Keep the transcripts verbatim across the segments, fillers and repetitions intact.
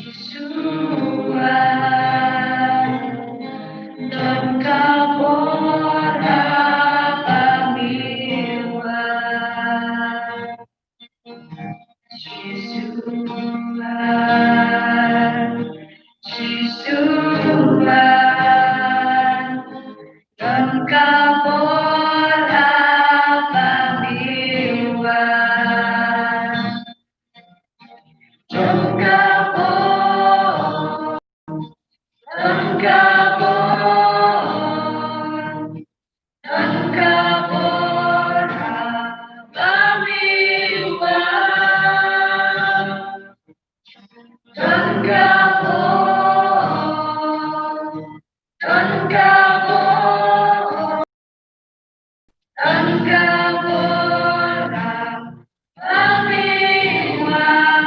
Jisu wan, don ka bor ha ba me wan. Jisu wan, Jisu wan, don ka bor ha ba me wan. Don ka bor, don ka bor, don ka bor ha ba me wan. Don ka bor, don ka bor, don ka bor ha ba me wan.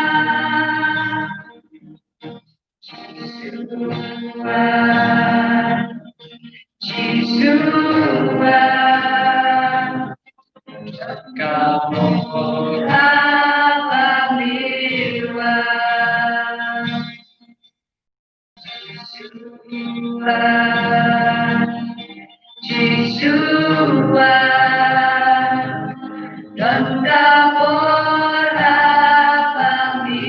Jisu wan, Jisu wan, don ka bor ha ba me wan. Jisu wan, Jisu wan, don ka bor ha ba me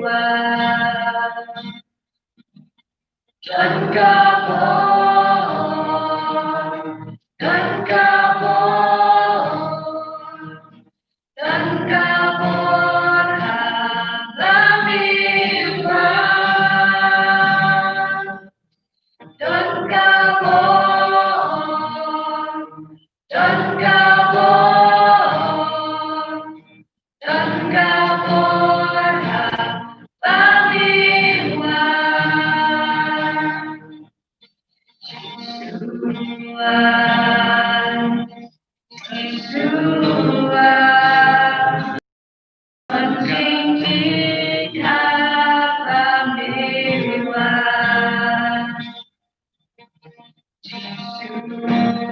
wan. Don ka bor, don ka bor, don ka bor ha ba me wan. Don ka bor, don ka bor, don ka bor ha ba me wan. Jisu wan, Jisu wan, don jingïeit ha ba me wan. Jisu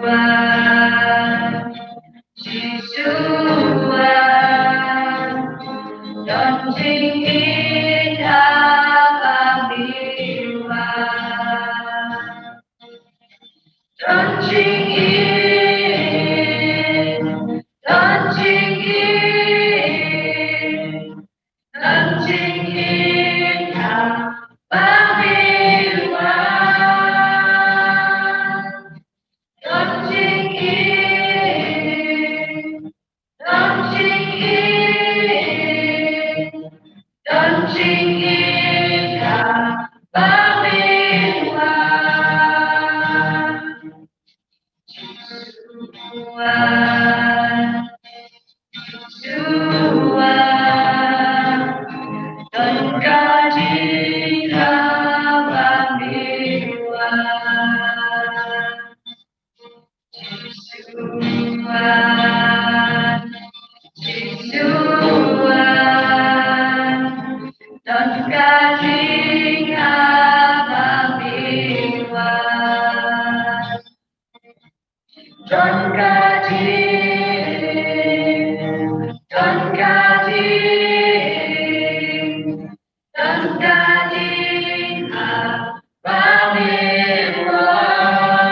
wan, Jisu wan, don jingïeit ha ba me wan. Don jingïeit, don jingïeit, don jingïeit ha ba me wan. Don jingïeit, don jingïeit, don jingïeit ha ba me wan. Jisu wan, Jisu wan, don ka jingïeit ha ba me wan. Jisu wan, Jisu wan, don ka jingïeit ha ba me wan. Don ka jingïeit, don ka jingïeit, don ka jingïeit ha ba me wan.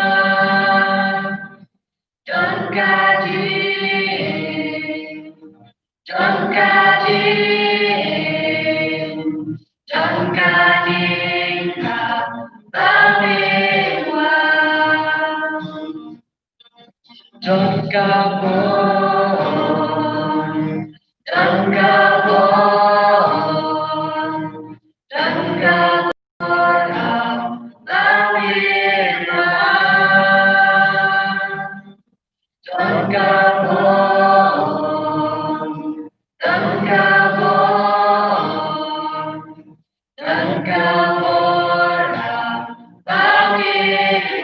Don ka jingïeit, don ka jingïeit, don ka jingïeit ha ba me wan. Don ka bor, don ka bor, don ka bor ha ba me wan. Don ka bor, don ka bor, don ka bor ha ba me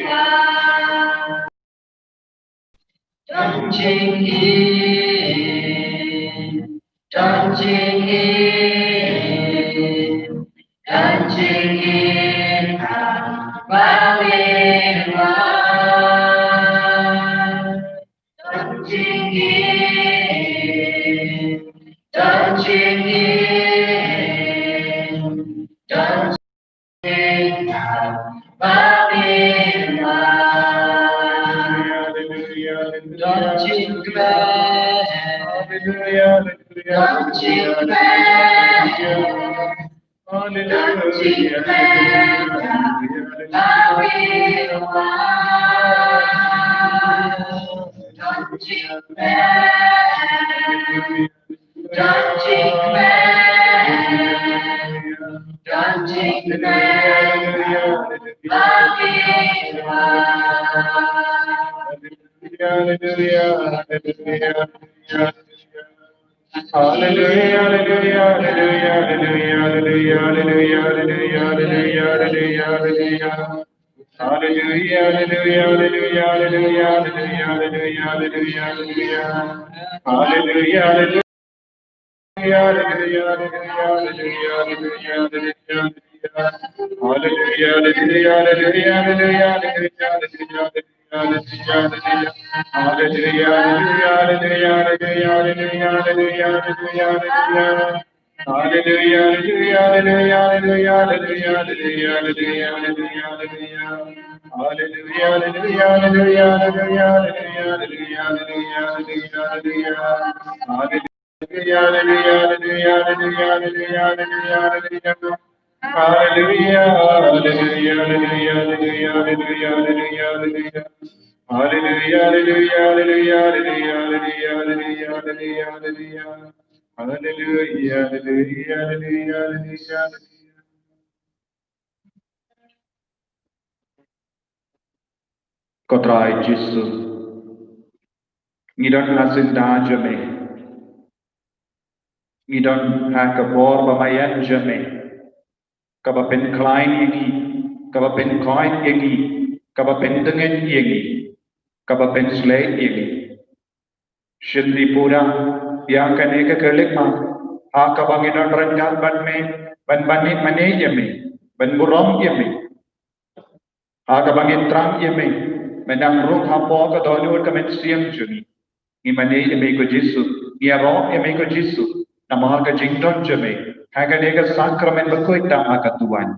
wan. Don jingïeit, don jingïeit, don jingïeit ha ba me wan. Don jingïeit, don jingïeit, don Hallelujah, hallelujah, hallelujah. Don't you declare, don't you declare, don't you declare, don't you declare, don't you declare, don't you declare, Hallelujah, hallelujah, hallelujah. Hallelujah, hallelujah, hallelujah. Hallelujah, hallelujah, hallelujah, hallelujah, hallelujah. Hallelujah, hallelujah, hallelujah, hallelujah, hallelujah, hallelujah, hallelujah. Hallelujah, hallelujah. Hallelujah, hallelujah, hallelujah, hallelujah, hallelujah, hallelujah, hallelujah. Hallelujah, hallelujah, hallelujah, hallelujah, hallelujah, hallelujah. Hallelujah, hallelujah, hallelujah, hallelujah, hallelujah, hallelujah, hallelujah. Hallelujah, hallelujah, hallelujah, hallelujah, hallelujah. Ko Trai Jisu, ngi don ha syndah jong me. Ngi don ha ka bor ba maïan jong me, kaba pynkhlaiñ ïa ngi, kaba pynkoit ïa ngi, kaba pyntngen ïa ngi, kaba pynshlei ïa ngi. Shen Tripura, ïa kane ka kyrlek ma, ha kaba ngi don ryngkat bad me, ban ban mane ïa me, ban burom ïa me. Ha kaba ngin thrang ïa me, me nang rung hapoh ka dohnud ka mynsiem jong ngi. Ngi mane ïa me ko Jisu, ngi ïaroh ïa me ko Jisu, namar ka jingdon jong me ha kane ka sakramen bakhuid tang ha ka duwan.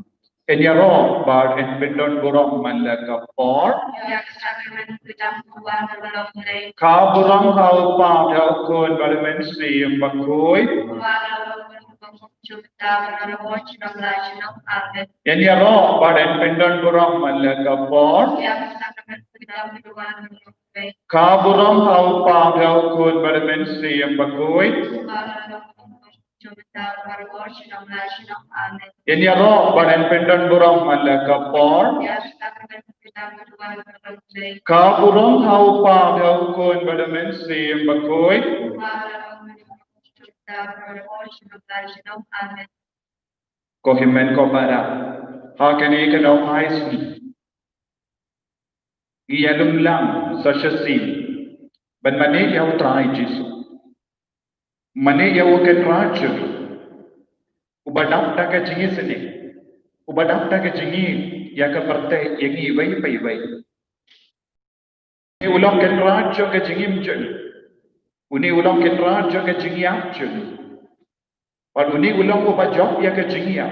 Yn ïaroh bad yn pyndon burom man la ka por. Ïa ka sakramen bakhuid tang ha ka duwan. Ka burom ha u Kpa, ha u Khun bad ha u Mynsiem Bakhuid. Amen. Yn ïaroh bad yn pyndon burom man la ka por. Ka burom ha u Kpa, ha u Khun bad ha u Mynsiem Bakhuid. Yn ïaroh bad yn pyndon burom man la ka por. Ka burom ha u Kpa, ha u Khun bad ha u Mynsiem Bakhuid. Ko hynmen ko para, ha kane ka daw phai sngi, ngi ïalum lang sa shisien ban mane ïa u Trai Jisu. Mane ïa u Kynrad jong ngi, uba dap da ka jingisynei, uba dap da ka jingïeit ïa ka pyrthei, ïa ngi iwei pa iwei. Une u long Kynrad jong ka jingim jong ngi. Une u long Kynrad jong ka jingïap jong ngi. Bad une u long uba jop ïa ka jingïap.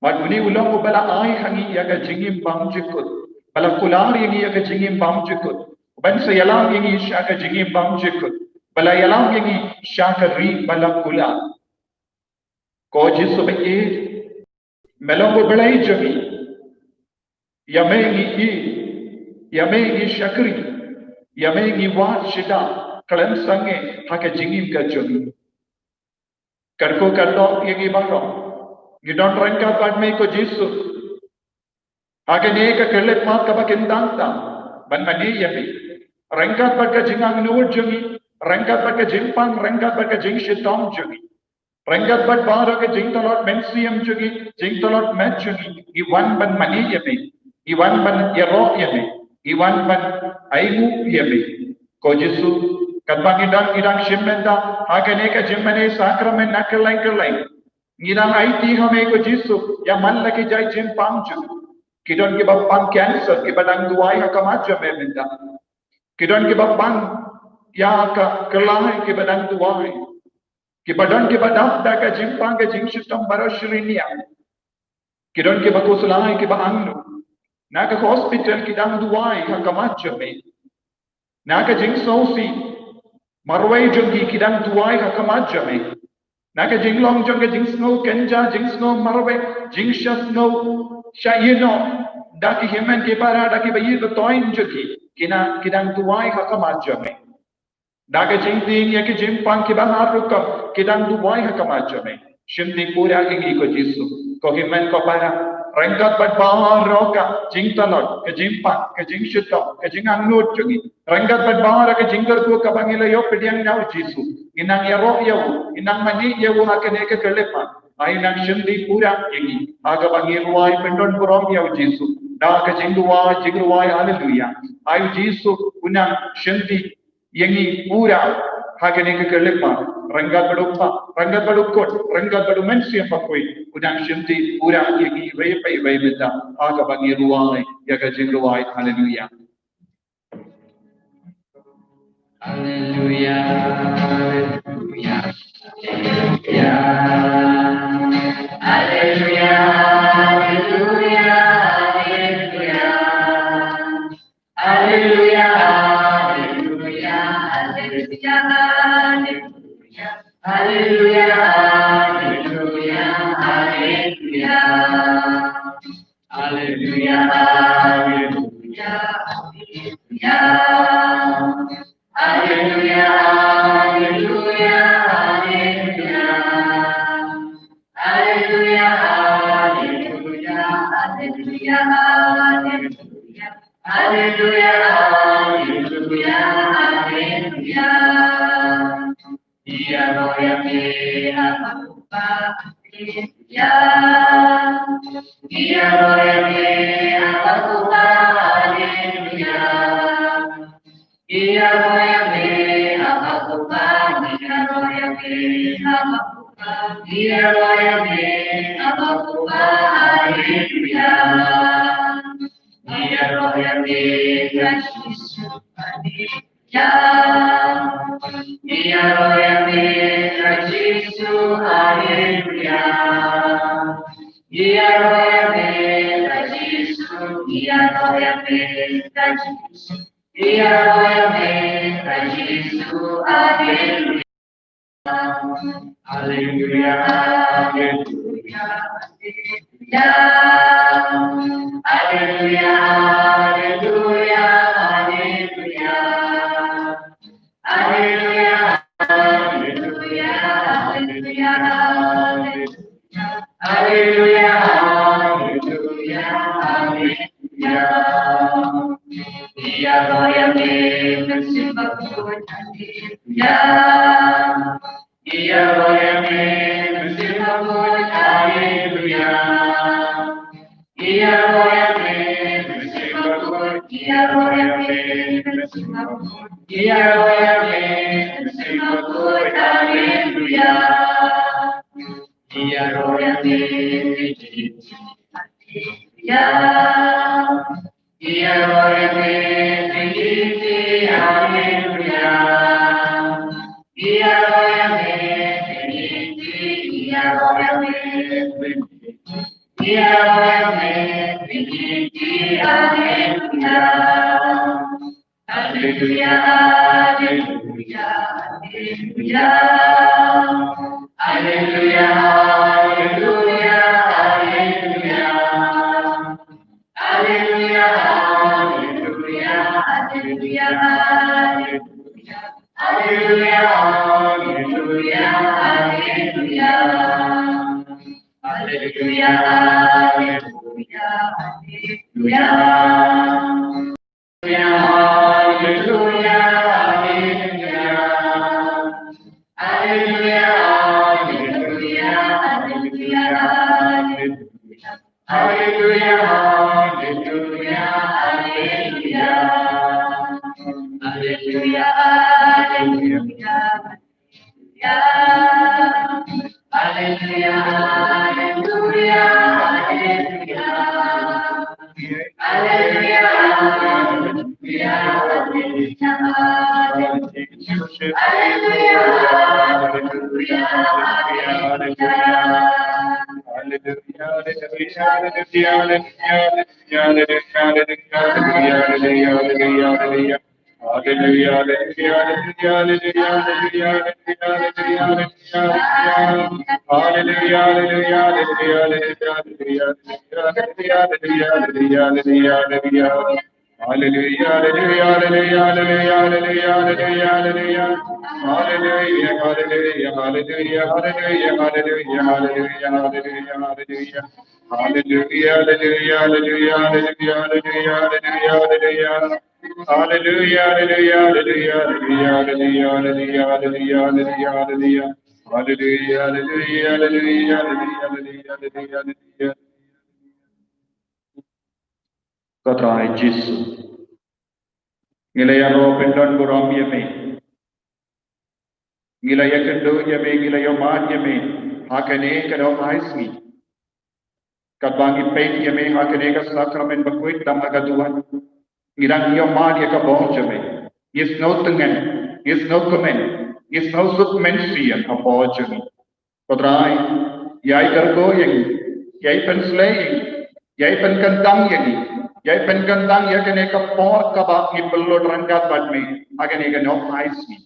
Bad une u long uba la ai ha ngi ïa ka jingim bymjukut, ba la kular ïa ngi ïa ka jingim bymjukut, ban sa ïalam ïa ngi sha ka jingim bymjukut, ba la ïalam ïa ngi sha ka ri ba la kular. Ko Jisu ba ïeit, me long u Blei jong ngi. Ïa me ngi ïeit, ïa me ngi shakri, ïa me ngi wad shidan khlem sangeh ha ka jingim ka jong ngi. Kyrkhu kyrdoh ïa ngi baroh, ngi don ryngkat bad me ko Jisu. Ha kane ka khyllipmat kaba kyntang tam ban mane ïa me, ryngkat bad ka jingangnud jong ngi, ryngkat bad ka jingpang, ryngkat bad ka jingshitom jong ngi, ryngkat bad baroh ka jingtlot mynsiem jong ngi, jingtlot met jong ngi, ngi wan ban mane ïa me, ngi wan ban ïaroh ïa me, ngi wan ban ainguh ïa me. Ko Jisu, katba ngi dang, ngi dang shim mynta ha kane ka jingmane sakramen na kylleng kylleng, ngi dang aiti ha me ko Jisu ïa man la ki jait jingpang jong ngi. Ki don kiba pang cancer kiba dang duwai ha khmat jong me mynta. Ki don kiba pang ïa ka kyllai kiba dang duwai. Kiba don kiba dap da ka jingpang ka jingshitom baroh shi rynïeng. Ki don kiba khuslai kiba angnud. Na ka hospital ki dang duwai ha khmat jong me. Na ka jingsngewsih marwei jong ki, ki dang duwai ha khmat jong me. Na ka jinglong jong ka jingsngew kynja, jingsngew marwei, jingshah sngew shah ïehnoh da ki hynmen ki para, da ki baïeit batoiñ jong ki, ki na, ki dang duwai ha khmat jong me. Da ka jingtieng ïa ki jingpang kiba har rukom, ki dang duwai ha khmat jong me. Shimti pura ïa ngi ko Jisu, ko hynmen ko para, ryngkat bad baroh ka jingtlot, ka jingpang, ka jingshitom, ka jingangnud jong ngi, ryngkat bad baroh ka jingkyrkhu kaba ngi la ïoh pdiang na u Jisu, ngi nang ïaroh ïa u, ngi nang mane ïa u ha kane ka khyllipmat. Ai u nang shimti pura ïa ngi ha kaba ngi rwai pyndon burom ïa u Jisu da ka jingduwai, jingrwai haleluya. Ai u Jisu u nang shimti ïa ngi pura ha kane ka khyllipmat, ryngkat bad u Kpa, ryngkat bad u Khun, ryngkat bad u Mynsiem Bakhuid, u nang shimti pura ïa ngi iwei pa iwei mynta ha kaba ngi rwai ïa ka jingrwai haleluya. Haleluya, haleluya, haleluya. Haleluya, haleluya, haleluya. Haleluya, haleluya, haleluya, haleluya. Haleluya, haleluya, haleluya. Haleluya, haleluya, haleluya. Haleluya, haleluya, haleluya. Haleluya, haleluya, haleluya, haleluya. Haleluya, haleluya, haleluya. Ïaroh ïa me, Abba Kpa, haleluya. Ïaroh ïa me, Abba Kpa, haleluya. Ïaroh ïa me, Abba Kpa, ïaroh ïa me, Abba Kpa, ïaroh ïa me, Abba Kpa, haleluya. Ïaroh ïa me, ka Jisu, haleluya. Ïaroh ïa me, ka Jisu, haleluya. Ïaroh ïa me, ka Jisu, ïaroh ïa me, ka Jisu. Ïaroh ïa me, ka Jisu, haleluya. Haleluya, haleluya, haleluya. Haleluya, haleluya, haleluya. Haleluya, haleluya, haleluya, haleluya. Haleluya, haleluya, haleluya. Ïaroh ïa me, Mynsiem Bakhuid, haleluya. Ïaroh ïa me, Mynsiem Bakhuid, haleluya. Ïaroh ïa me, Mynsiem Bakhuid, ïaroh ïa me, Mynsiem Bakhuid. Ïaroh ïa me, Mynsiem Bakhuid, haleluya. Ïaroh ïa me, haleluya. Ïaroh ïa me, haleluya. Ïaroh ïa me, ïaroh ïa me, ïaroh ïa me, haleluya. Haleluya, haleluya, haleluya. Haleluya, haleluya, haleluya. Haleluya, haleluya, haleluya, haleluya. Haleluya, haleluya, haleluya. Haleluya, haleluya, haleluya. Haleluya, haleluya, haleluya. Haleluya, haleluya, haleluya. Haleluya, haleluya, haleluya. Haleluya, haleluya, haleluya. Haleluya, haleluya, haleluya. Haleluya, haleluya, haleluya. Haleluya, haleluya, haleluya. Hallelujah, hallelujah, hallelujah, hallelujah, hallelujah, hallelujah, hallelujah. Hallelujah, hallelujah, hallelujah, hallelujah, hallelujah, hallelujah, hallelujah, hallelujah, hallelujah. Hallelujah, hallelujah, hallelujah, hallelujah, hallelujah, hallelujah, hallelujah. Hallelujah, hallelujah, hallelujah, hallelujah, hallelujah, hallelujah, hallelujah, hallelujah. Hallelujah, hallelujah, hallelujah, hallelujah, hallelujah, hallelujah, hallelujah. Ko Trai Jisu, ngi la ïaroh pyndon burom ïa me. Ngi la ïakynduh ïa me, ngi la ïohmad ïa me ha kane ka dohnud sngi. Katba ngi peit ïa me ha kane ka sakramen bakhuid tam ha ka duwan, ngi dang ïohmad ïa ka bor jong me. Ngi sngewtngen, ngi sngewkmen, ngi sngewsuk mynsiem ha ka bor jong me. Ko Trai, ïai kyrkhu ïa ngi, ïai pynsleh ïa ngi, ïai pynkyntang ïa ngi, ïai pynkyntang ïa kane ka por kaba ngi pynlut ryngkat bad me ha kane ka dohnud sngi.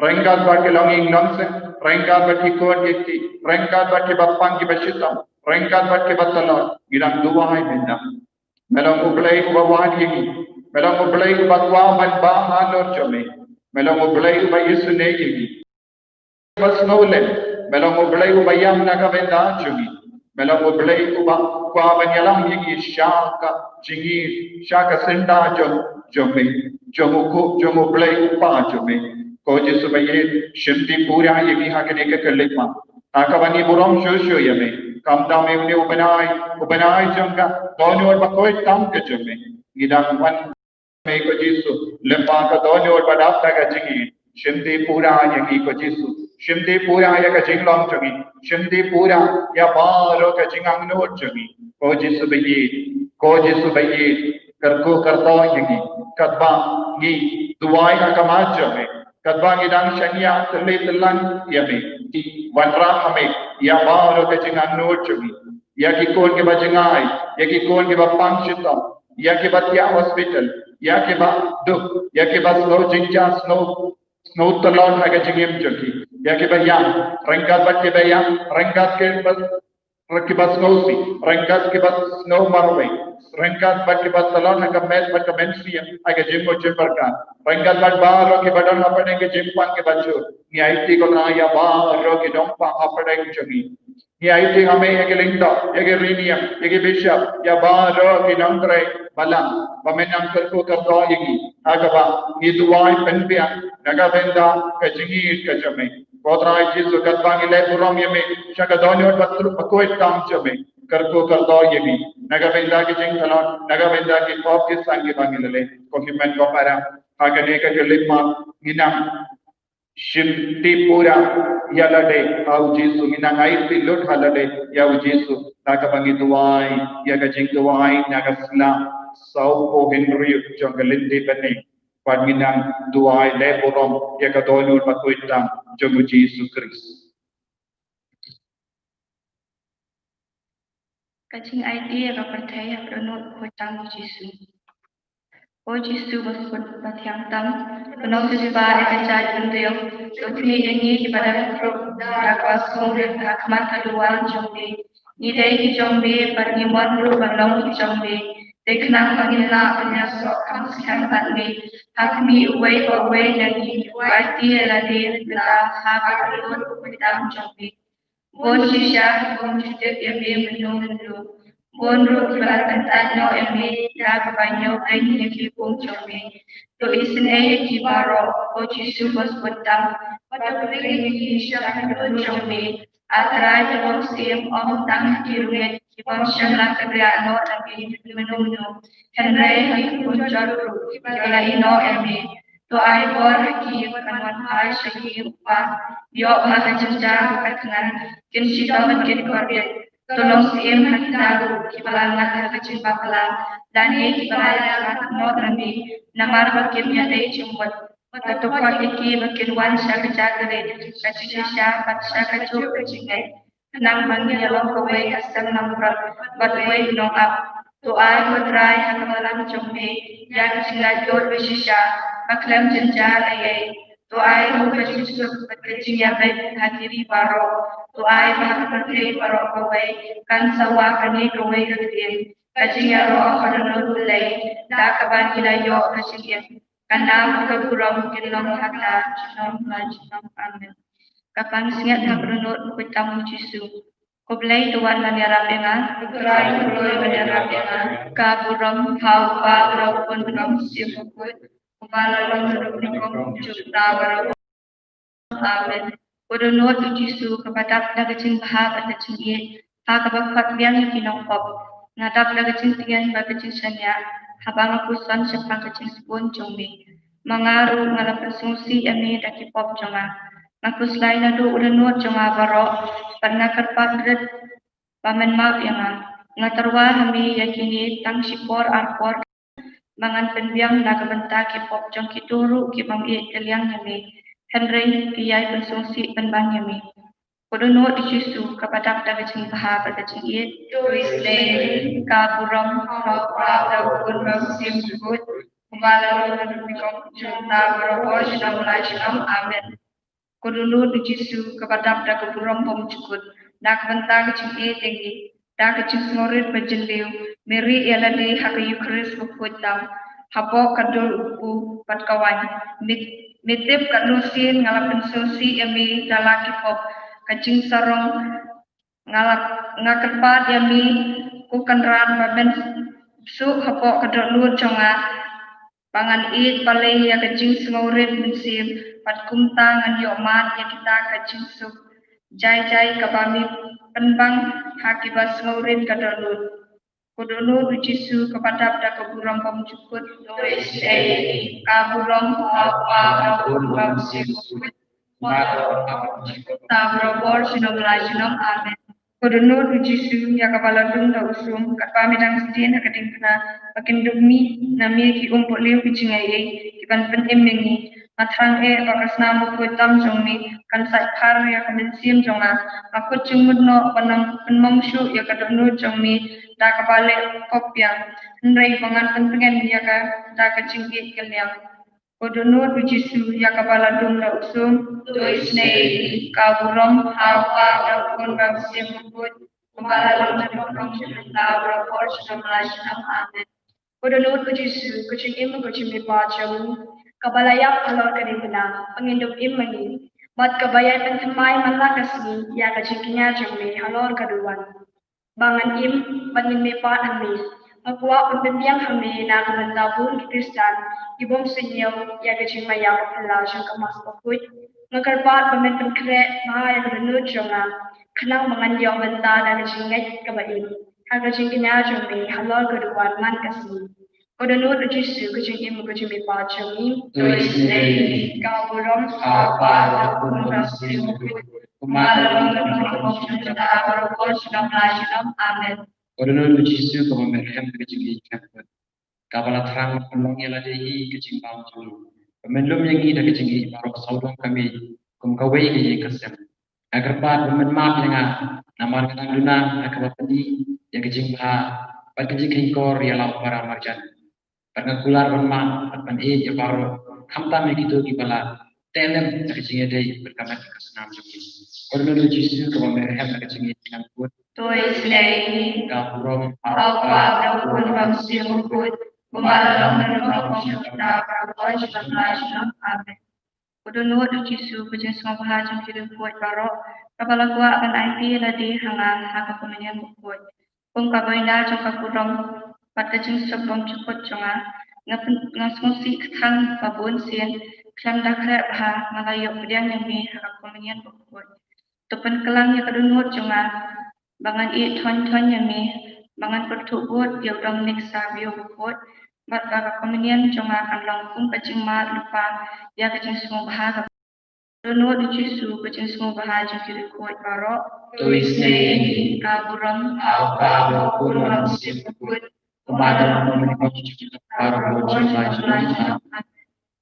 Ryngkat bad ki longïing longsem, ryngkat bad ki khun ki kti, ryngkat bad kiba pang kiba shitom, ryngkat bad kiba tlot, ngi dang duwai mynta. Me long U Blei uba wad ïa ngi, me long U Blei uba kwah ban bha halor jong me, me long U Blei uba isynei ïa ngi. Uba sngewlem, me long U Blei uba ïam na ka bynta jong ngi. Me long U Blei uba kwah ban ïalam ïa ngi sha ka jingïeit, sha ka syndah jong, jong me, jong U Kpu, jong U Blei U Kpa jong me. Ko Jisu ba ïeit, shimti pura ïa ngi ha kane ka khyllipmat. Ha kaba ngi burom shuh shuh ïa me. Khamtam me une u bnai, u bnai jong ka dohnud bakhuid tam ka jong me. Ngi dang wan me ko Jisu, lyngba ka dohnud ba dap da ka jingïeit. Shimti pura ïa ngi ko Jisu. Shimti pura ïa ka jinglong jong ngi. Shimti pura ïa baroh ka jingangnud jong ngi. Ko Jisu ba ïeit, ko Jisu ba ïeit, kyrkhu kyrdoh ïa ngi. Katba ngi duwai ha khmat jong me, katba ngi dang shaniah tylli tyllan ïa me, wanrah ha me ïa baroh ka jingangnud jong ngi. Ïa ki khun kiba jngai, ïa ki khun kiba pang shitom, ïa kiba thiah hospital, ïa kiba duk, ïa kiba sngew jingjia, sngew, sngew tlot ha ka jingim jong ki, ïa kiba ïam, ryngkat bad kiba ïam, ryngkat kiba, kiba sngewsih, ryngkat kiba sngew marwei, ryngkat bad kiba tlot ha ka met bad ka mynsiem ha ka jingmut jingpyrkhat, ryngkat bad baroh kiba don hapdeng ka jingpang kiba jur. Ngi aiti ko Trai ïa baroh ki nongpang hapdeng jong ngi. Ngi aiti ha me ïa ki lyngdoh, ïa ki riewniam, ïa ki bishop, ïa baroh ki nongtrei balang ba men nang kyrkhu kyrdoh ïa ngi. Ha kaba ngi duwai pynbiang na ka bynta ka jingïeit ka jong me. Ko Trai Jisu, katba ngi leh burom ïa me sha ka dohnud bakhuid tam jong me, kyrkhu kyrdoh ïa ngi na ka bynta ki jingtlot, na ka bynta ki pop ki sang kiba ngi la leh. Ko hynmen ko para, ha kane ka khyllipmat ngi nang shimti pura ïa lade ha U Jisu, ngi nang aiti lut ha lade ïa U Jisu, na kaba ngi duwai ïa ka jingduwai na ka sla sawphew hynriew jong ka lynti bneng. Bad ngi nang duwai leh burom ïa ka dohnud bakhuid tam jong U Jisu Khrist. Ka jingaiti ïa ka pyrthei ha ka dohnud bakhuid tam U Jisu. O Jisu ba sbun ba thiang tam, ba nongsiewspah ïa ka jaitbynriew, to khmih ïa ngi kiba dang krup da kaba sngewrit ha khmat ka duwan jong me. Ngi dei ki jong me bad ngi mon ruh ban long ki jong me. Te khnang ba ngin lah ban ïasoh kham skhem bad me, ha khmih uwei pa uwei na ngi, uba aiti ïa lade mynta ha ka dohnud bakhuid tam jong me. Bun shisha ki kum ju tip ïa me mynno mynno. Bun ruh kiba la kyntait noh ïa me da kaba ñiewbeiñ ïa ki kum jong me. To isynei ïa ki baroh, O Jisu ba sbun tam. Bad to pynbeit ïa ki sha ka dohnud jong me. A Trai, to long syiem ym tang ha ki rngeit kiba ym shym la kynriah noh na me mynno mynno, hynrei ha ki khun jot ruh kiba la ïehnoh ïa me. To ai bor ha ki ban wan phai sha me, U Kpa, ïoh ha ka jynjar ka thngan, kin shitom bad kin kordit. To long syiem ha kita ruh kiba la ngat ha ka jingbakla lane kiba la ïaid noh na me namar ba kim ïadei jingmut. Bad to khot ïa ki ba kin wan sha ka jingkyrkhu, ka jingshisha bad sha kajuh ka jingngeit. khnang ba ngin ïa long kawei ka sem nongpyrkhat bad uwei u nongap. To ai ko Trai ha ka balang jong me ïa ka jinglaitluid ba shisha ba khlem jynjar ei ei. To ai ruh ka jingsuk bad ka jingïabeit ha ki ri baroh. To ai ba ha ka pyrthei baroh kawei kan sawa kane kawei ka ktien, ka jingïaroh ha ka dohnud Blei, da kaba ngi la ïoh ka jingim, ka nam ka burom kin long ha ka junom la junom. Amen. Ka pansngiat ha ka dohnud u Kyntam u Jisu. Ko Blei, to wan ban ïarap ïa nga. Ko Trai, to wan ban ïarap ïa nga. Ka burom ha u Kpa, ha u Khun, ha u Mynsiem Bakhuid, kumba la long naduh nyngkong, juh mynta, baroh. Amen. Ko dohnud u Jisu kaba dap da ka jingbha bad ka jingïeit, ha kaba khot biang ïa ki nongpop, nga dap da ka jingtngen bad ka jingshaniah haba nga puson shaphang ka jingsbun jong me. Ma nga ruh nga la pynsngewsih ïa me da ki pop jong nga. Nga khuslai naduh u dohnud jong nga baroh bad nga kyrpad rit ba men map ïa nga. Nga tyrwa ha me ïa kine tang shipor arpor ba ngan pynbiang na ka bynta ki pop jong kito ruh ki bym ïeit kylliang ïa me, hynrei ki ïai pynsngewsih pynban ïa me. Ko dohnud u Jisu kaba dap da ka jingbha bad ka jingïeit, to isynei ïa ngi. Ka burom ha u Kpa, ha u Khun, ha u Mynsiem Bakhuid, kumba la long naduh nyngkong, juh mynta, baroh por, junom la junom. Amen. Ko dohnud u Jisu kaba dap da ka burom bymjukut, na ka bynta ka jingïeit ïa ngi, da ka jingsngewrit ba jylliew me rieh ïa lade ha ka Eukharist bakhuid tam, hapoh ka dur u bad ka waiñ. Me, me tip katno sien nga la pynsngewsih ïa me da la ki pop, ka jingsarong, nga la, nga kyrpad ïa me, ko Kynrad, ba men suk hapoh ka dohnud jong nga, ba ngan ïeit balei ïa ka jingsngewrit mynsiem, bad kumta ngan ïoh mad ïa kita ka jingsuk jai jai kaba me pynbang ha kiba sngewrit ka dohnud. Ko dohnud u Jisu kaba dap da ka burom bymjukut, to isynei ïa ngi. Ka burom ha u Kpa, ha u Khun, ha u Mynsiem Bakhuid, kumba la long naduh nyngkong, juh mynta, baroh por, junom la junom. Amen. Ko dohnud u Jisu ïa kaba la dung da u sum, katba me dang sdien ha ka diengphna, ba kin dup mih na me ki umpohliew ki jingaiei ki ban pynim ïa ngi. Nga thrang eh ba ka snam bakhuid tam jong me kan sait phar ïa ka mynsiem jong nga. Nga kut jingmut noh ban ym pynmong shuh ïa ka dohnud jong me da kaba leh pop biang, hynrei ba ngan pyntngen ïa ka da ka jingïeit kylliang. Ko dohnud u Jisu ïa kaba la dung da u sum, to isynei ïa ngi. Ka burom ha u Kpa, ha u Khun, ha u Mynsiem Bakhuid, kumba la long naduh nyngkong, juh mynta, baroh por, junom la junom. Amen. Ko dohnud u Jisu, ka jingim ka jingmihpat jong ngi, kaba la ïap halor ka diengphna ba ngin dup im ma ngi, bad kaba ïai pynthymmai man la ka sngi ïa ka jingkñia jong me halor ka duwan, ba ngan im bad ngin mihpat ha me. Nga kwah ban pynbiang ha me na ka bynta bun ki Khristan ki bym suidñiew ïa ka jingmaïa baphylla jong ka Mass bakhuid. Nga kyrpad ba men pynkhreh bha ïa ka dohnud jong nga, khnang ba ngan ïoh bynta da ka jingngeit kaba im ha ka jingkñia jong me halor ka duwan man ka sngi. Ko dohnud u Jisu, ka jingim ka jingmihpat jong ngi, to isynei ïa ngi. Ka burom ha u Kpa, ha u Khun, ha u Mynsiem Bakhuid, kumba la long naduh nyngkong, juh mynta, baroh por, junom la junom. Amen. Ko dohnud u Jisu kaba me rhem ha ka jingïeit khlem kut, kaba la thrang ban pynlong ïa lade hi ka jingbam jong ngi, ba men lum ïa ngi da ka jingïeit baroh sawdong ka miej kum kawei ka ïing ka sem. Nga kyrpad ba men map ïa nga namar nga dang duna ha kaba pyni ïa ka jingbha bad ka jingkhein kor ïa la u para marjan. Bad nga kular ban map bad ban ïeit ïa baroh, khamtam ïa kito kiba la teh lem da ka jingïadei bad ka met ka snam jong ngi. Ko dohnud u Jisu kaba me rhem ha ka jingïeit khlem kut, to isynei ïa ngi. Ka burom ha u Kpa, ha u Khun, ha u Mynsiem Bakhuid, kumba la long naduh nyngkong, juh mynta, baroh por, junom la junom. Amen. Ko dohnud u Jisu, ka jingsngewbha jong ki riewkhuid baroh, kaba la kwah ban aiti ïa lade ha nga ha ka komunion bakhuid, kum ka buaina jong ka burom bad ka jingsuk bymjukut jong nga. Nga pyn-, nga sngewsih kthang ba bunsien khlem da khreh bha nga la ïoh pdiang ïa me ha ka komunion bakhuid. To pynklam ïa ka dohnud jong nga ba ngan ïeit thoiñ thoiñ ïa me, ba ngan pyrthuh bud ïa u Dominic Savio bakhuid, bad ba ka komunion jong nga kan long kum ka jingmad lypa ïa ka jingsngewbha ka. Dohnud u Jisu, ka jingsngewbha jong ki riewkhuid baroh, to isynei ïa ngi. Ka burom ha u Kpa, ha u Khun, ha u Mynsiem Bakhuid, kumba la long naduh nyngkong, juh mynta, baroh por, junom la junom. Amen.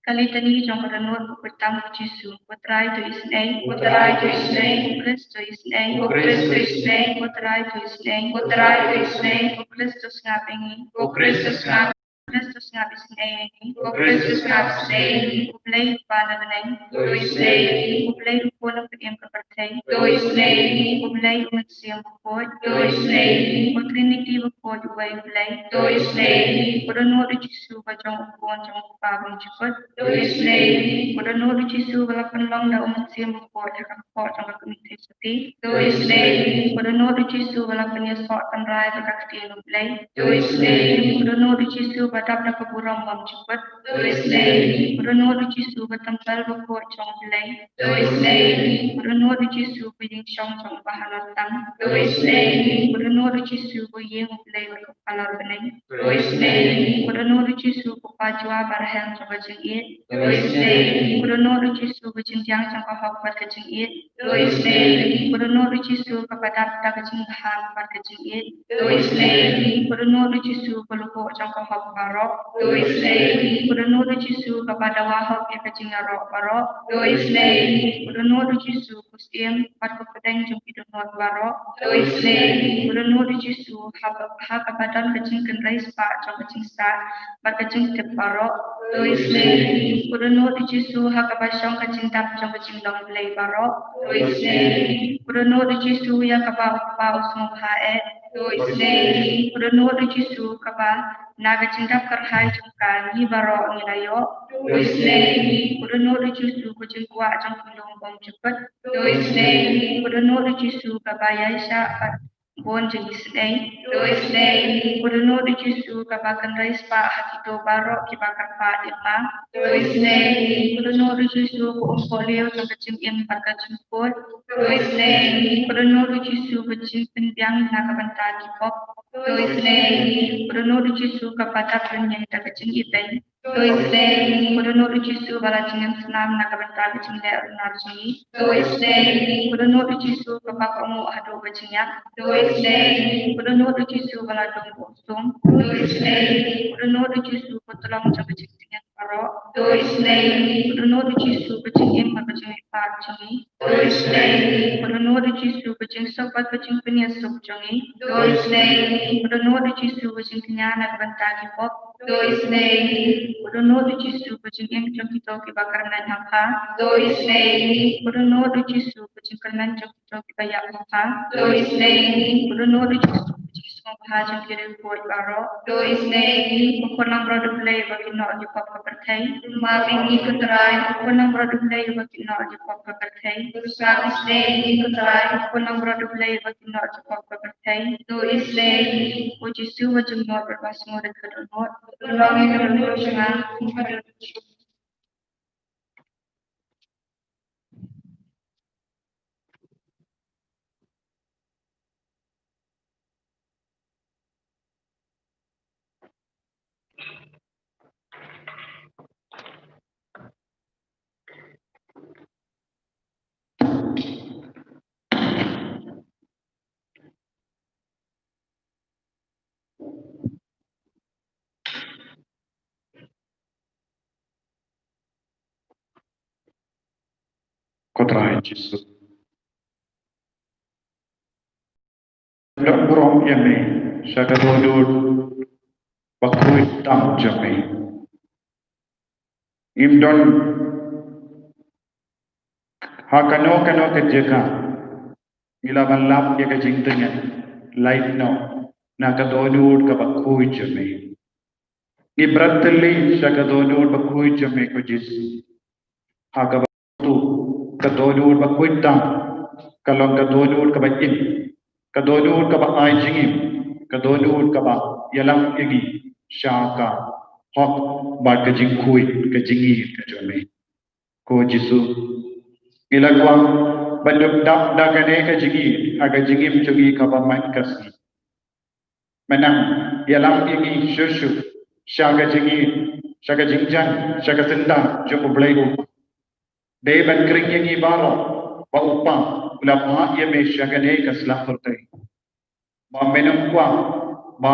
Ka litani jong ka dohnud ba khuid tam u Jisu. Ko Trai, to isynei. Ko Trai, to isynei. Ko Khrist, to isynei. Ko Khrist, to isynei. Ko Trai, to isynei. Ko Trai, to isynei. Ko Khrist, to sngap ïa ngi. Ko Khrist, to sngap. Ko Khrist, to sngap isynei ïa ngi. Ko Khrist, to sngap isynei ïa ngi. Ko Blei ba na bneng, to isynei ïa ngi. Ko Blei u khun u pdeng ka pyrthei, to isynei ïa ngi. Ko Blei u Mynsiem Bakhuid, to isynei ïa ngi. Ko Trinity bakhuid uwei u Blei, to isynei ïa ngi. Ko dohnud u Jisu ba jong u Khun jong u Kpa bymjukut, to isynei ïa ngi. Ko dohnud u Jisu ba la pynlong da u Mynsiem Bakhuid ha ka kpoh jong ka kmie theisotti, to isynei ïa ngi. Ko dohnud u Jisu ba la pynïasoh tynrai bad ka ktien u Blei, to isynei ïa ngi. Ko dohnud u Jisu ba dap da ka burom bymjukut, to isynei ïa ngi. Ko dohnud u Jisu ka templ bakhuid jong u Blei, to isynei ïa ngi. Ko dohnud u Jisu ka ïingshong jong u bahalor tam, to isynei ïa ngi. Ko dohnud u Jisu ka ïing u Blei bad ka phalor bneng, to isynei ïa ngi. Ko dohnud u Jisu ka pajua barhem jong ka jingïeit, to isynei ïa ngi. Ko dohnud u Jisu ka jingdiang jong ka hok bad ka jingïeit, to isynei ïa ngi. Ko dohnud u Jisu kaba dap da ka jingbha bad ka jingïeit, to isynei ïa ngi. Ko dohnud u Jisu ka lukhuh jong ka hok baroh, to isynei ïa ngi. Ko dohnud u Jisu kaba dawa hok ïa ka jingïaroh baroh, to isynei ïa ngi. Ko dohnud u Jisu ka syiem bad ka pdeng jong ki dohnud baroh, to isynei ïa ngi. Ko dohnud u Jisu ha ba, ha kaba don ka jingkynrei spah jong ka jingstad bad ka jingtip baroh, to isynei ïa ngi. Ko dohnud u Jisu ha kaba shong ka jingdap jong ka jinglong Blei baroh, to isynei ïa ngi. Ko dohnud u Jisu ïa kaba u Kpa u sngewbha eh, to isynei ïa ngi. Ko dohnud u Jisu kaba na ka jingdap kyrhai jong ka ngi baroh ngi la ïoh, to isynei ïa ngi. Ko dohnud u Jisu ka jingkwah jong ki lum bymjukut, to isynei ïa ngi. Ko dohnud u Jisu kaba ïaishah bad bun jingisynei, to isynei ïa ngi. Ko dohnud u Jisu kaba kynrei spah ha kito baroh kiba kyrpad ïa ka, to isynei ïa ngi. Ko dohnud u Jisu ka umpohliew jong ka jingim bad ka jingkhuid, to isynei ïa ngi. Ko dohnud u Jisu ka jingpynbiang na ka bynta ki pop, to isynei ïa ngi. Ko dohnud u Jisu kaba dap lynñiang da ka jingibeiñ, to isynei ïa ngi. Ko dohnud u Jisu ba la jingim snam na ka bynta ka jingleh runar jong ngi, to isynei ïa ngi. Ko dohnud u Jisu kaba kohnguh haduh ka jingïap, to isynei ïa ngi. Ko dohnud u Jisu ba la dum buh sum, to isynei ïa ngi. Ko dohnud u Jisu ka tyllong jong ka jingtngen baroh, to isynei ïa ngi. Ko dohnud u Jisu ka jingim bad ka jingmihpat jong ngi, to isynei ïa ngi. Ko dohnud u Jisu ka jingsuk bad ka jingpynïasuk jong ngi, to isynei ïa ngi. Ko dohnud u Jisu ka jingkñia na ka bynta ki pop, to isynei ïa ngi. Ko dohnud u Jisu ka jingim jong kito kiba kyrmen ha pha, to isynei ïa ngi. Ko dohnud u Jisu ka jingkyrmen jong kito kiba ïap ha pha, to isynei ïa ngi. Ko dohnud u Jisu ka jingsngewbha jong ki riewkhuid baroh, to isynei ïa ngi. Ko khun langbrot u Blei ba kynnoh ki pop ka pyrthei, map ïa ngi ko Trai. Ko khun langbrot u Blei ba kynnoh ki pop ka pyrthei, to sngap isynei ïa ngi ko Trai. Ko khun langbrot u Blei ba kynnoh ki pop ka pyrthei, to isynei ïa ngi. Ko Jisu ba jingmut bad ba sngewrit ka dohnud, to long ïa ka dohnud jong nga kum ka dohnud jong Ko Trai Jisu. Dap burom ïa me sha ka dohnud bakhuid tam jong me. Ngim don ha kano kano ka jaka ngi lah ban lap ïa ka jingtngen lait noh na ka dohnud kaba khuid jong me. Ngi bret thylli sha ka dohnud bakhuid jong me ko Jisu. Ha kaba tu ka dohnud bakhuid tam ka long ka dohnud kaba im, ka dohnud kaba ai jingim, ka dohnud kaba ïalam ïa ngi sha ka hok bad ka jingkhuid, ka jingïeit ka jong me. Ko Jisu, ngi la kwah ban ïoh dap da kane ka jingïeit ha ka jingim jong ngi kaba man ka sngi. Mynta ïalam ïa ngi shuh shuh sha ka jingïeit, sha ka jingjan, sha ka syndah jong U Blei U Kpa. Dei ban khring ïa ngi baroh ba U Kpa u la phah ïa me sha kane ka sla pyrthei. Ba men ym kwah ba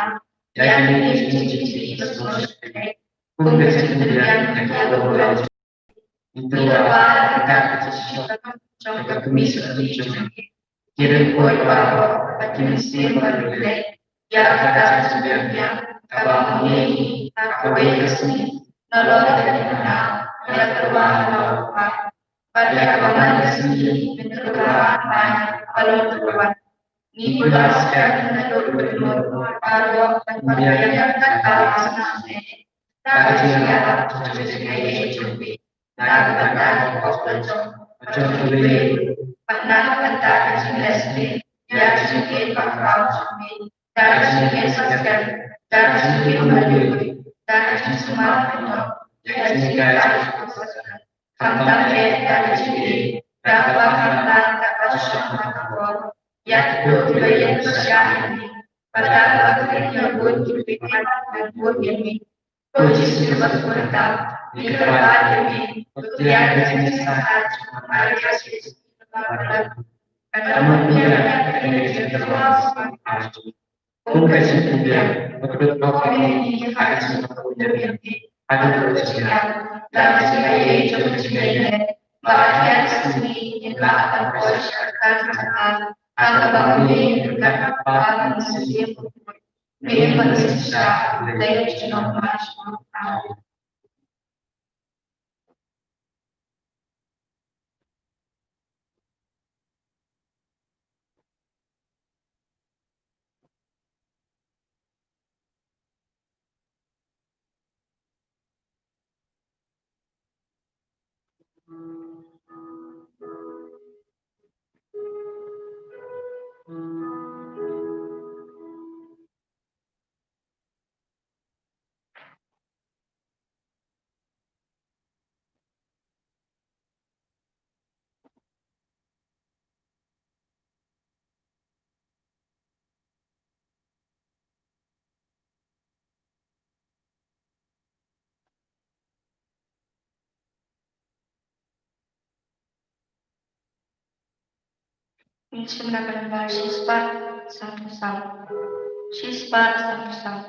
ïa kine ki jingim ki ba sngewsih. Kum ka jingpynbiang ïa ka Ngi tyrwa da ka jingshisha jong ka kmie jong ngi. Ki ryngkot baroh bad ki mynsiem baroh leh ïa kata ka jingpynbiang kaba ngi ïohi ha kawei ka sngi. Nalor ka jingmana ïa ka tyrwa halor u Kpa bad ïa kaba man ka sngi, ngi tyrwa ban halor u tyrwa. Ngi pynlong skhem na ka bynta baroh ban pynbiang ïa kata ka jingpynbiang. Ka jingïarap jong ka jingaiei jong phi na ka bynta ki apostol jong, jong phi, bad na ka bynta ka jingleh sniew ïa ka jingkit ba khraw jong phi, da ka jingkit skhem, da ka jingkit mardor, da ka jingsumar kynnoh ïa ka jinghikai jong ki apostol. Khamtam eh da ka jingïeit, da kaba kham bha kaba shong ha ka por, ïa kiba ïeit ba shah ïa ngi, bad da kaba khring ïa bun ki paidbah ban bud ïa ngi. Ko Jisu ba sngewtynnat, ngi kyrpad ïa me, to pdiang ïa ka jingïasaid jong U Maria Joseph, bad to pdiang ïa ka jingïasaid jong U Maria Joseph. Kum ka jingpynbiang, ba pynpaw ïa ngi ha ka jingpynbiang, ha ka jingpynbiang, da ka jingaiei jong ka jingaiei, ba ha ka sngi ngin lah ban poi sha ka kyrdan, ha kaba ngi ïa ka Kpa bad ka Mynsiem Bakhuid. Ngi ïa ka jingshisha, dei ka jingmut. Amen. Ngin shim na ka lynnong shispah sanphew saw. Shispah sanphew saw.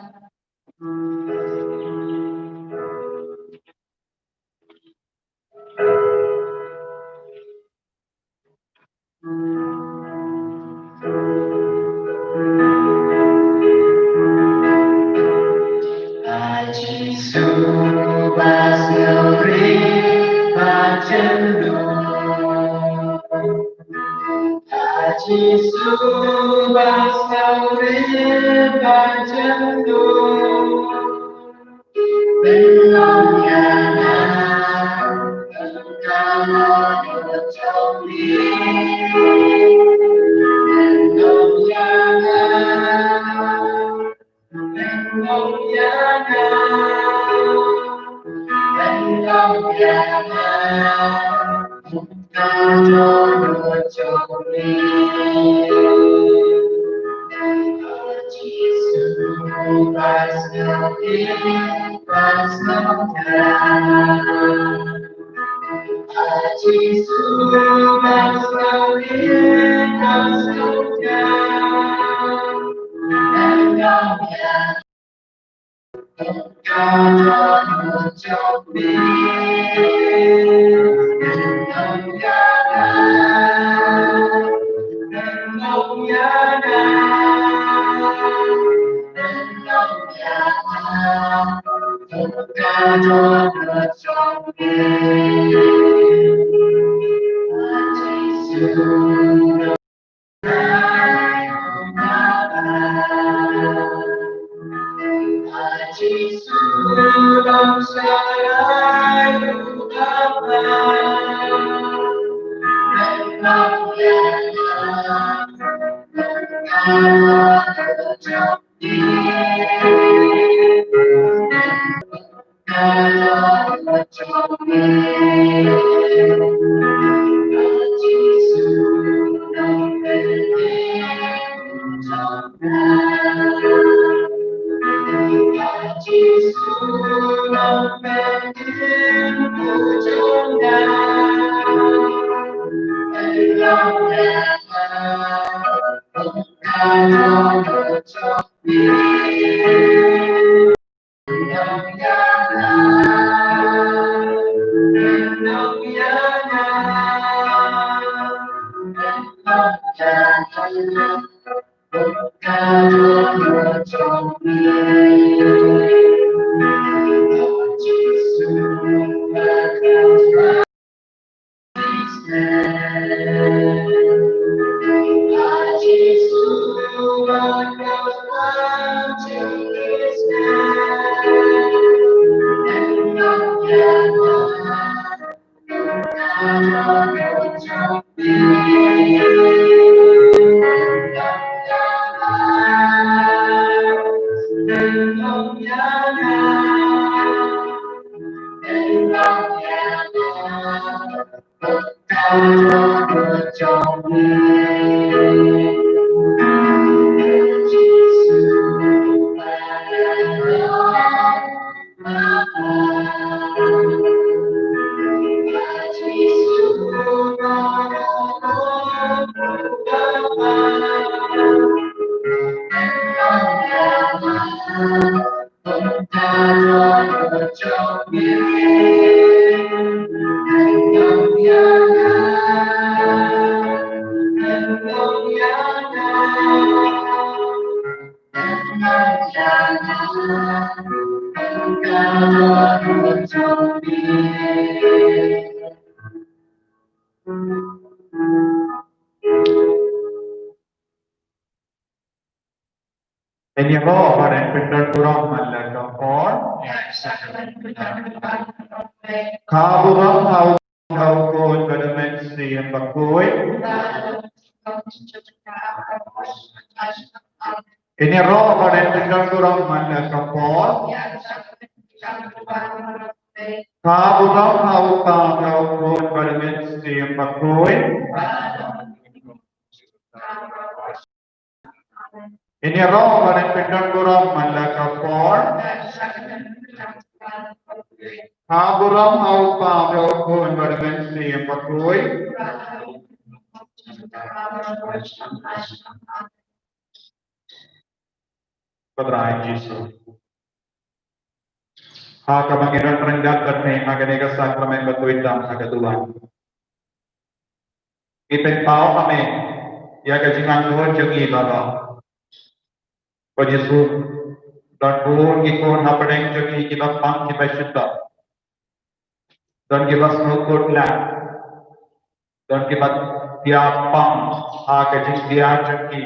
Ngin ïaroh ban pyndonkam burom man la ka por. Ka burom ha u Kpa, ha u Khun bad ha u Mynsiem Bakhuid. Ngin ïaroh ban pyndonkam burom man la ka por. Ka burom ha u Kpa, ha u Khun bad ha u Mynsiem Bakhuid. Ngin ïaroh ban pyndonkam burom man la ka por. Ka burom ha u Kpa, ha u Khun bad ha u Mynsiem Bakhuid. Ko Trai Jisu. Ha kaba ngi don ryngkat bad me ha kane ka sakramen ba khuid tam ha ka duwan, ngi pynpaw ha me ïa ka jingangnud jong ngi baroh. Ko Jisu, don bun ki khun hapdeng jong ngi kiba pang kiba shitom. Don kiba sngewkut lang. Don kiba tiap pang ha ka jingtiap jong ki.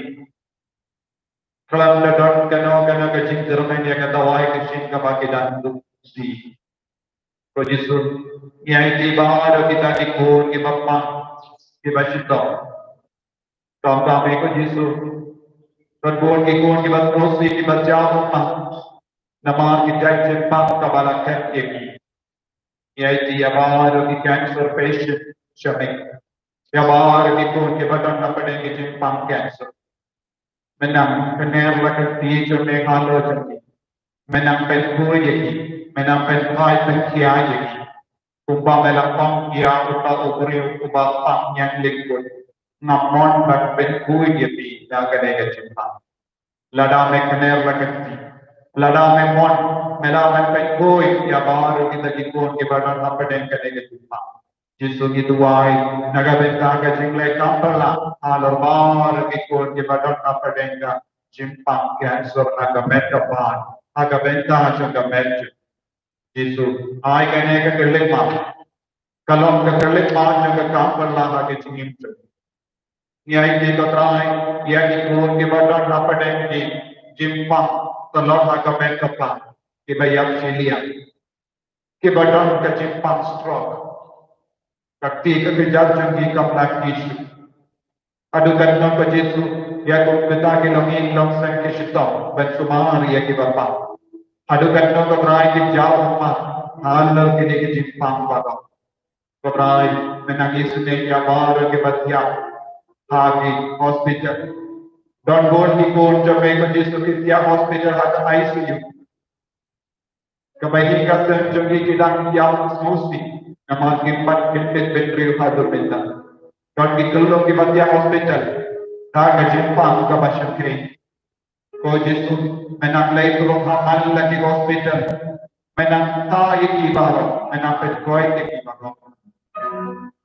Khlem da don kano kano ka jingkyrmen ïa ka dawai ka shin kaba ki dang duh shi. Ko Jisu, ngi aiti baroh kita ki khun kiba pang kiba shitom. Tam tam ko Jisu. Don bun ki khun kiba sngewsih kiba jaw ma. Namar ki jait jingpang kaba la khet ïa ki. Ngi aiti ïa baroh ki cancer patient sha me. Ïa baroh ki khun kiba don hapdeng ki jingpang cancer. Me nang kner la ka kti jong me halor jong ki. Me nang pynkhuid ïa ki. Me nang pynphai pynkhiah ïa ki. Kumba me la ong ïa uta u briew uba pang ñianglyngkut, nga mon ban pynkhuid ïa phi da kane ka jingpang. Lada me kner la ka kti, lada me mon, me lah ban pynkhuid ïa baroh kita ki khun kiba don hapdeng kane ka jingpang. Jisu, ngi duwai na ka bynta ka jingleh kam phylla halor baroh ki khun kiba don hapdeng ka jingpang cancer ha ka met ka phad, ha ka bynta jong ka met jong Jisu, ai kane ka kyrlitmat ka long ka kyrlitmat jong ka kam phylla ha ka jingim jong ngi. Ngi aiti ko Trai ïa ki khun kiba don hapdeng ki jingpang tlot ha ka met ka phad, kiba ïap shiliang, kiba don ka jingpang stroke. Ka kti ka kjat jong ki kam lah kti shuh. Haduh katno ko Jisu, ïa kum kita ki longïing longseng ki shitom ban sumar ïa kiba pang. Haduh katno ko Trai ki jaw ma halor kine ki jingpang baroh. Ko Trai, me nang isynei ïa baroh kiba thiah ha ki hospital. Don bun ki khun jong me ko Jisu ki thiah hospital ha ka I C U. Kaba hi ka seng jong ki ki dang ïam sngewsih namar kim pat kyntiew bynriew haduh mynta. Don ki khyllung kiba thiah hospital da ka jingpang kaba shyrkhei. Ko Jisu, me nang leit ruh ha man la ki hospital. Me nang thaw ïa ki baroh, me nang pynkoit ïa ki baroh.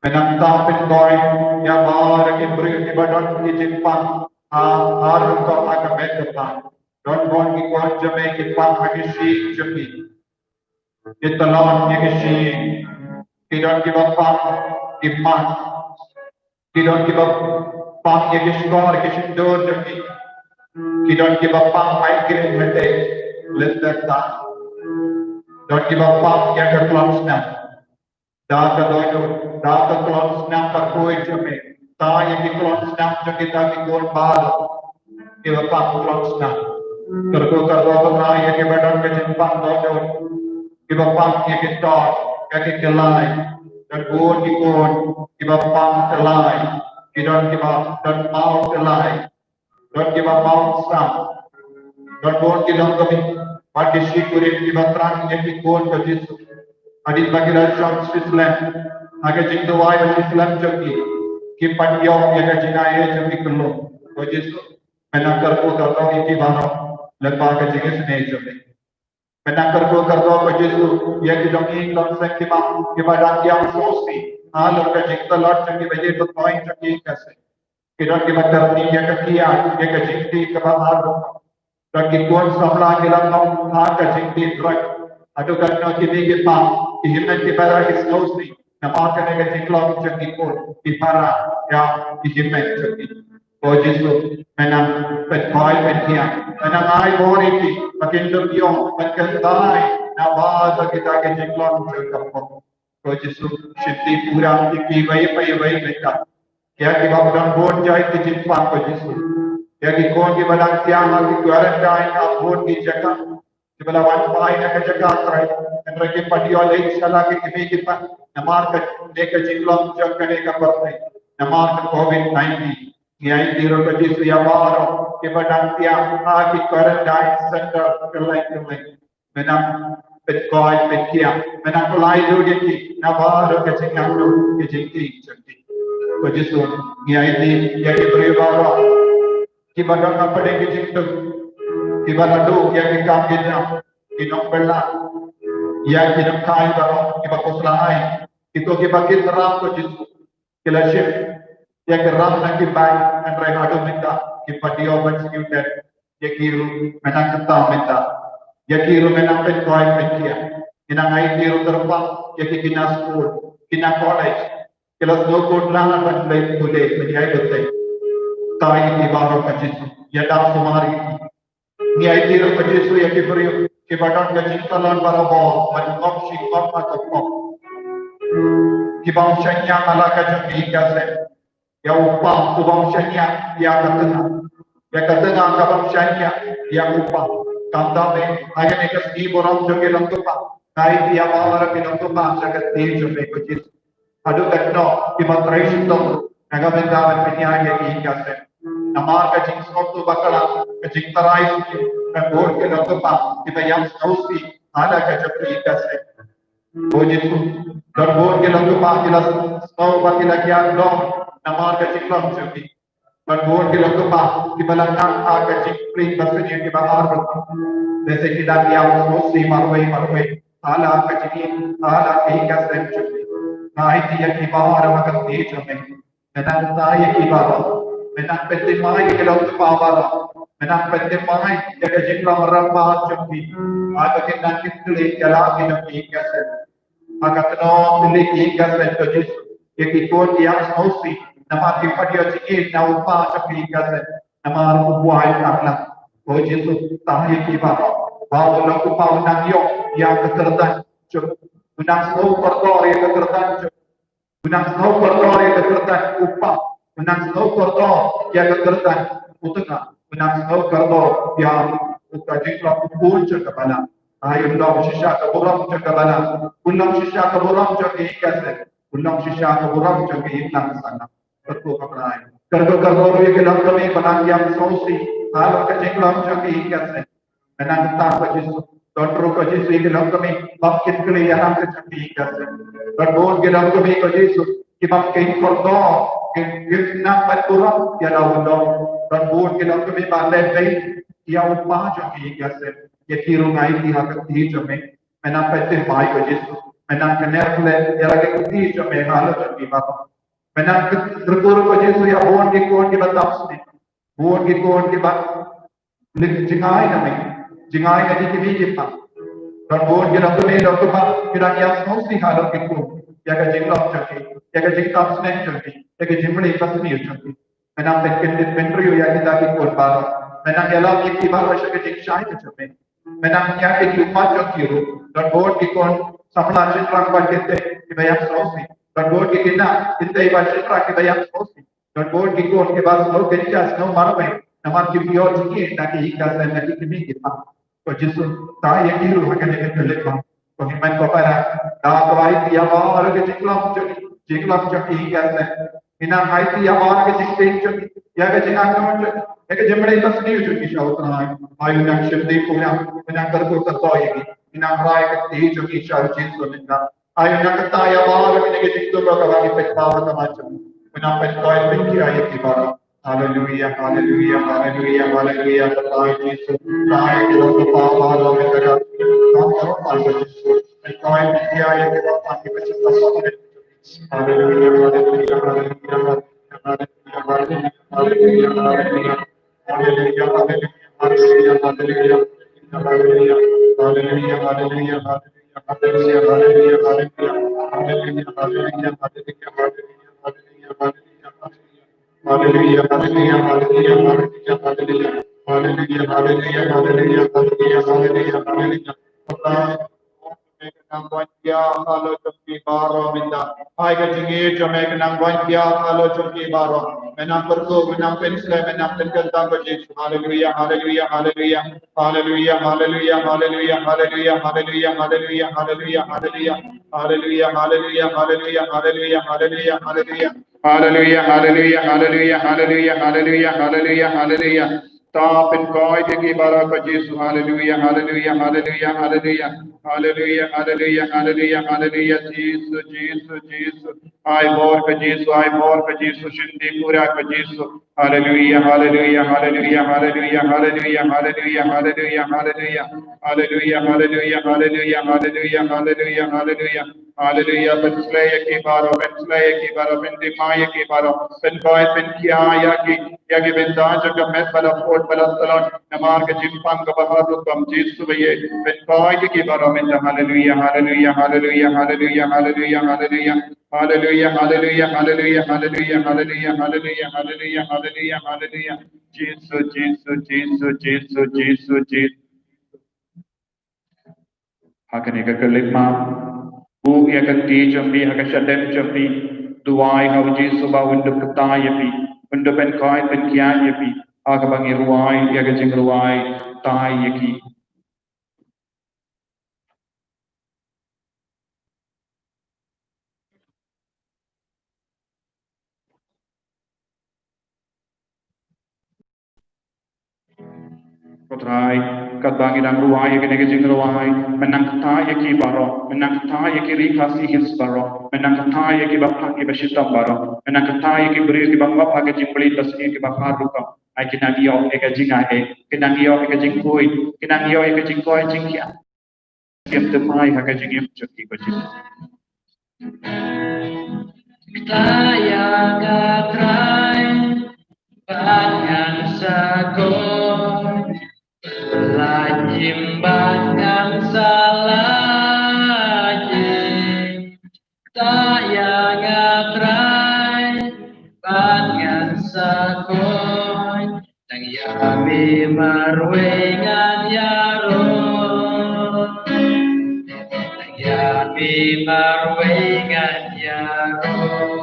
Me nang thaw pynkoit ïa baroh ki briew kiba don ki jingpang ha, ha rukom ha ka met ka phad. Don bun ki khun jong me ki pang ha ki shyieng jong ki. Ki tlot ïa ki shyieng. Ki don kiba pang ki mat. Ki don kiba pang ïa ki shkor ki shyntur jong ki. Ki don kiba pang migraine headache lynter ta. Don kiba pang ïa ka klon snam. Da ka dohnud, da ka klon snam ka khuid jong me. Thaw ïa ki klon snam jong kita ki khun baroh kiba pang klon snam. Kyrkhu kyrdoh ko Trai ïa kiba don ka jingpang dohnud, kiba pang ïa ki tor, ïa ki khlai. Don bun ki khun kiba pang khlai, ki don kiba don maw khlai. Don kiba maw sam. Don bun ki longkmie bad ki shikurim kiba thrang ïa ki khun ko Jisu. Hadien ba ki la shong shisha ha ka jingduwai ba shisha jong ki, kim pat ïoh ïa ka jingaiei jong ki khyllung. Ko Jisu, me nang kyrkhu kyrdoh ïa ki baroh lyngba ka jingisynei jong me. Me nang kyrkhu kyrdoh ko Jisu ïa ki longïing longseng kiba, kiba dang ïam sngewsih halor ka jingtlot jong ki ba ïeit ba koit jong ki ka seng. Ki don kiba kyrni ïa ka kiad, ïa ka jingdih kaba harum. Don ki khun samla ki la long ha ka jingdih drug. Haduh katno kine ki pang, ki hynmen ki para ki sngewsih namar kane ka jinglong jong ki khun, ki para ïa ki hynmen jong ki. Ko Jisu, me nang pynkoit pynkhiah, me nang ai bor ïa ki ba kin ym ïoh ban kyntai na bynta kita ki jinglong jong ka pop. Ko Jisu, shim ti pura ïa ki iwei pa iwei mynta. Ïa kiba don bun jait ki jingpang ko Jisu. Ïa ki khun kiba dang thiah ha ki quarantine ha bun ki jaka. Kiba la wan phai na ka jaka Trai, hynrei kim pat ïoh leit sha la ki kmie ki kpa namar kane ka jinglong jong kane ka pyrthei, namar ka covid nineteen. Ngi aiti ruh ko Jisu ïa baroh kiba dang thiah ha ki quarantine center kylleng kylleng. Me nang pynkoit pynkhiah, me nang pynlait lut ïa ki na baroh ka jingangnud ka jingtieng jong ki. Ko Jisu, ngi aiti ïa ki briew baroh kiba don ha pdeng ki jingduk, kiba la duh ïa ki kam ki jam, ki nongpynlong ïa ki nongkhia baroh, kiba khuslai, kito kiba kit ram, ko Jisu, ki la shim ïa ki ram na ki bai, hynrei haduh mynta ki pdiang ban sngewthuh ïa ki ruh. Mynta kata mynta ïa ki ruh mynta pynkoit pynkiar. Ngi nang aiti ruh kyrpad ïa ki, ki na skul, ki na college, ki la sngewthuh lang ban leit pule, ban ïai lute. Khuslai ïa ki baroh, ko Jisu, ïada sumar ïa ki. Ngi aiti ruh, ko Jisu, ïa ki briew kiba don ka jingtalon barabor, ban ngop shi ngop ha ka pop, ki bym shaniah ha la ka jong ki ïing ka sem. Ïa u pa u bym shaniah ïa ka tnga, ïa ka tnga ka bym shaniah ïa u pa. Kumta mynta ha kane ka sngi burom jong ki long, ko Pa, ngi aiti ïa baroh ki long, ko Pa, sha ka kti jong me, ko Jisu. Haduh katno kiba trei shitom na ka bynta ban pynïaid ïa ki ïing ka sem. Namar ka jingsngewthuh bakla, ka jingtharai suki, ka bun ki long, ko Pa, kiba ïam sngewsih ha la ka jong ki ïing ka sem. Ko Jisu, don bun ki long, ko Pa, ki la sngew ba ki la kiar long namar ka jinglong jong ki. Don bun ki long, ko Pa, kiba la nang ha ka jingpring basniew, kiba ar bad lehse ki dang ïam sngewsih marwei marwei ha la ka jingim, ha la ka ïing ka sem jong ki. Ngi aiti ïa ki baroh ha ka kti jong me. Me nang kyrkhu ïa ki baroh, me nang pynthymmai ïa ki long, ko Pa, baroh, me nang pynthymmai ïa ka jinglong rangbah jong ki. Haba kin nang kin kylli ïa la ki jong ki ïing ka sem. Ha katno tylli ki ïing ka sem, ko Jisu, ïa ki khun ki ïam sngewsih namar ki pdiang jingim na u pa jong ki ïing ka sem, namar u buaid u tangla. Ko Jisu, kyrkhu ïa ki baroh, ba u long, ko Pa, u nang ïoh ïa ka kyrdan jong u, u nang sngew kordor ïa ka kyrdan jong u, u nang sngew kordor ïa ka kyrdan u pa, u nang sngew kordor ïa ka kyrdan u tnga, u nang sngew kordor ïa ka jinglong u khun jong ka balang. Ai un long shisha ka burom jong ka balang, un long shisha ka burom jong ka ïing ka sem, un long shisha ka burom jong ka imlang ka sahlang. Kyrkhu, ko Trai, kyrkhu, kyrkhu ïa ki longkmie ba nang ïam sngewsih ha la ka jinglong jong ka ïing ka sem. Me nang kyrkhu, ko Jisu. Don ruh, ko Jisu, ïa ki longkmie bym kin kylli ïa la ka jong ka ïing ka sem. Don bun ki longkmie, ko Jisu, ki bym kin kordor, ki, ki nang ban burom ïa la u long. Don bun ki longkmie ba leh beit ïa u pa jong ka ïing ka sem. Ïa ki ruh ngi aiti ha ka kti jong me. Me nang pynthymmai, ko Jisu. Me nang kner khleh ïa la ka kti jong me ha la jong ki baroh. Me nang kyrkhu ruh, ko Jisu, ïa bun ki khun kiba tam sniew, bun ki khun kiba lik jngai na me, jngai na ki kmie ki kpa. Don bun ki longkmie, ko Pa, ki dang ïam sngewsih halor ki khun, ïa ka jinglong jong ki, ïa ka jingtam sniew jong ki, ïa ka jingplie basniew jong ki. Me nang pynkyndit pynriew ïa kita ki khun baroh. Me nang ïalam ïa ki baroh sha ka jingshai ka jong me. Me nang ïa ki ummat jong ki ruh. Don bun ki khun samla shynrang ba kynthei kiba ïam sngewsih. Don bun ki khynnah kynthei ba shynrang kiba ïam sngewsih. Don bun ki khun kiba sngew kynja sngew marwei namar ki pdiang jingim na ki ïing ka sem, na ki kmie ki kpa. Ko Jisu, kyrkhu ïa ki ruh ha kane ka khyllipmat. Ko Hynmen, ko Para, da kawei ïa baroh ki jinglong jong ki, jinglong jong ki ïing ka sem. Ngi nang aiti ïa baroh ki jingtieng jong ki, ïa ka jingangnud jong ki, ïa ka jingplie basniew jong ki sha u Trai. Ai un nang shim dei pura, un nang kyrkhu kyrdoh ïa ki, un nang rai ka kti jong ki sha u Jisu mynta. Ai un nang kyrkhu ïa baroh kine ki jingthoh kaba ngi peit ba ka ma jong. Un nang peit, peit ïa ki baroh. Haleluia, haleluia, haleluia, haleluia. Kyrkhu ïa Jisu, kyrkhu ïa ki long kpa baroh mynta ka. Kyrkhu ïa Jisu. Kyrkhu ïa ki long kpa ki peit ba ka ma. Haleluia, haleluia, haleluia, haleluia. Haleluya, haleluya, haleluya, haleluya, haleluya, haleluya, haleluya, haleluya, haleluya. Haleluya, haleluya, haleluya, haleluya, haleluya. Haleluya, haleluya, haleluya, haleluya, haleluya, haleluya. Khublei. Ka nang wan ïa halor jong ki baroh mynta. Ai ka jingïeit jong me ka nang wan ïa halor jong ki baroh. Me nang pyrkhu, me nang pynslem, me nang pynkyntang, ko Jisu. Haleluya, haleluya, haleluya. Haleluya, haleluya, haleluya, haleluya, haleluya, haleluya, haleluya. Haleluya, haleluya, haleluya, haleluya, haleluya, haleluya. Haleluya, haleluya, haleluya, haleluya, haleluya, haleluya, haleluya. Ta pynkoit ïa ki baroh, ko Jisu. Haleluya, haleluya, haleluya, haleluya. Haleluya, haleluya, haleluya, haleluya. Jisu, Jisu, Jisu. Ai bor ka Jisu, ai bor ka Jisu, shin dih pura ka Jisu. Haleluya, haleluya, haleluya. Haleluya, haleluya, haleluya. Haleluya, pynkhlaiñ ïa ki baroh, pynkhlaiñ ïa ki baroh, pyndih ïa ki baroh, pynbeit pynkhia ïa ki, ïa ki bynta jong ka met ba la pud ba la tlot, namar ka jingpang kaba har rukom Jisu ba ïeit, pynbeit ïa ki baroh mynta. Haleluya, haleluya, haleluya. Haleluya, haleluya, haleluya. Jisu, Jisu, Jisu, Jisu, Jisu, Jisu. Ha kane ka khyllipmat, buh ïa ka kti jong phi ha ka shadem jong phi, duwai ha u Jisu ba un dup kata ïa phi, un dup pynkhie pynkhia ïa phi, ha kaba ngi rwai ïa ka jingrwai, tai ïa ki. Ko Trai, katba ngi dang rwai ïa kane ka jingrwai, men nang kata ïa ki baroh, men nang kata ïa ki Ri Khasi Hills baroh, men nang kata ïa ki ba phah ki ba shitom baroh, men nang kata ïa ki briew ki ba ngop ha ka jingpynbeit ba sniew ki ba phah rukom. Ai ki nang ïoh ïa ka jingaiei, ki nang ïoh ïa ka jingkhuid, ki nang ïoh ïa ka jingkoit jingkhiah. Kim thymmai ha ka jingim jong ki ko Jisu. Kata ïa nga Trai, bad ngan sa koit, pynlait im bad ngan sa lait im. Kata ïa nga Trai, bad ngan sa koit, tang ïa me marwei ngan ïaroh. Tang ïa me marwei ngan ïaroh.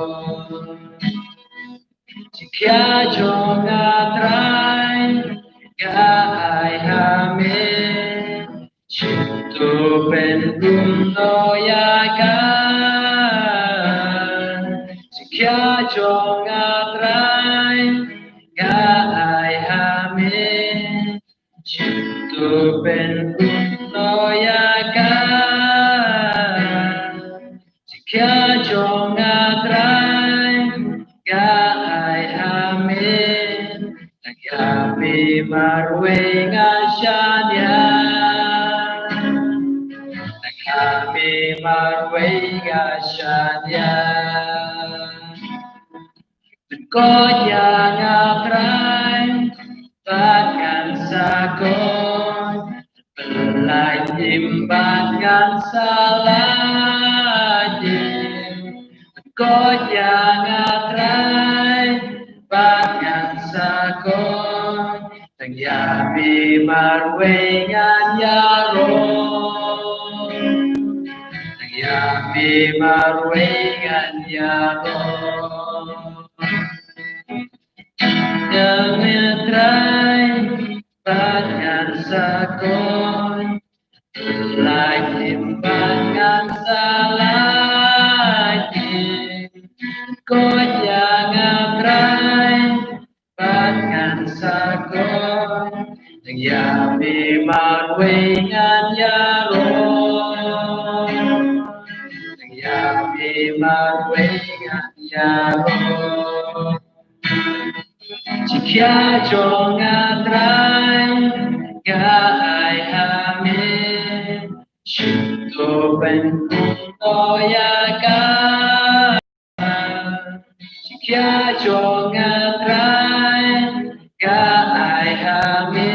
Jingkhia jong nga Trai, nga ai ha me. Shim to pynbun noh ïa ka. Jingkhia jong nga Trai, nga ai ha me. Shim to pynbun noh ïa ka. Jingkhia jong nga Trai, nga ai ha me. Tang ïa me marwei nga shaniah. Tang ïa me marwei nga shaniah. Pynkoit ïa nga Trai, bad ngan sa koit. Pynlait im bad ngan sa lait im. Pynkoit ïa nga Trai, bad ngan sa koit. Tang ïa me marwei ngan ïaroh. Tang ïa me marwei ngan ïaroh. Ïa me Trai, bad ngan sa koit. Lait im bad ngan sa lait im. Koit ïa nga Trai, bad ngan sa koit. Tang ïa me marwei ngan ïaroh. Tang ïa me marwei ngan ïaroh. Jingkhia jong nga Trai, nga ai ha me. Shim to pynbun noh ïa ka. Jingkhia jong nga Trai, nga ai ha me.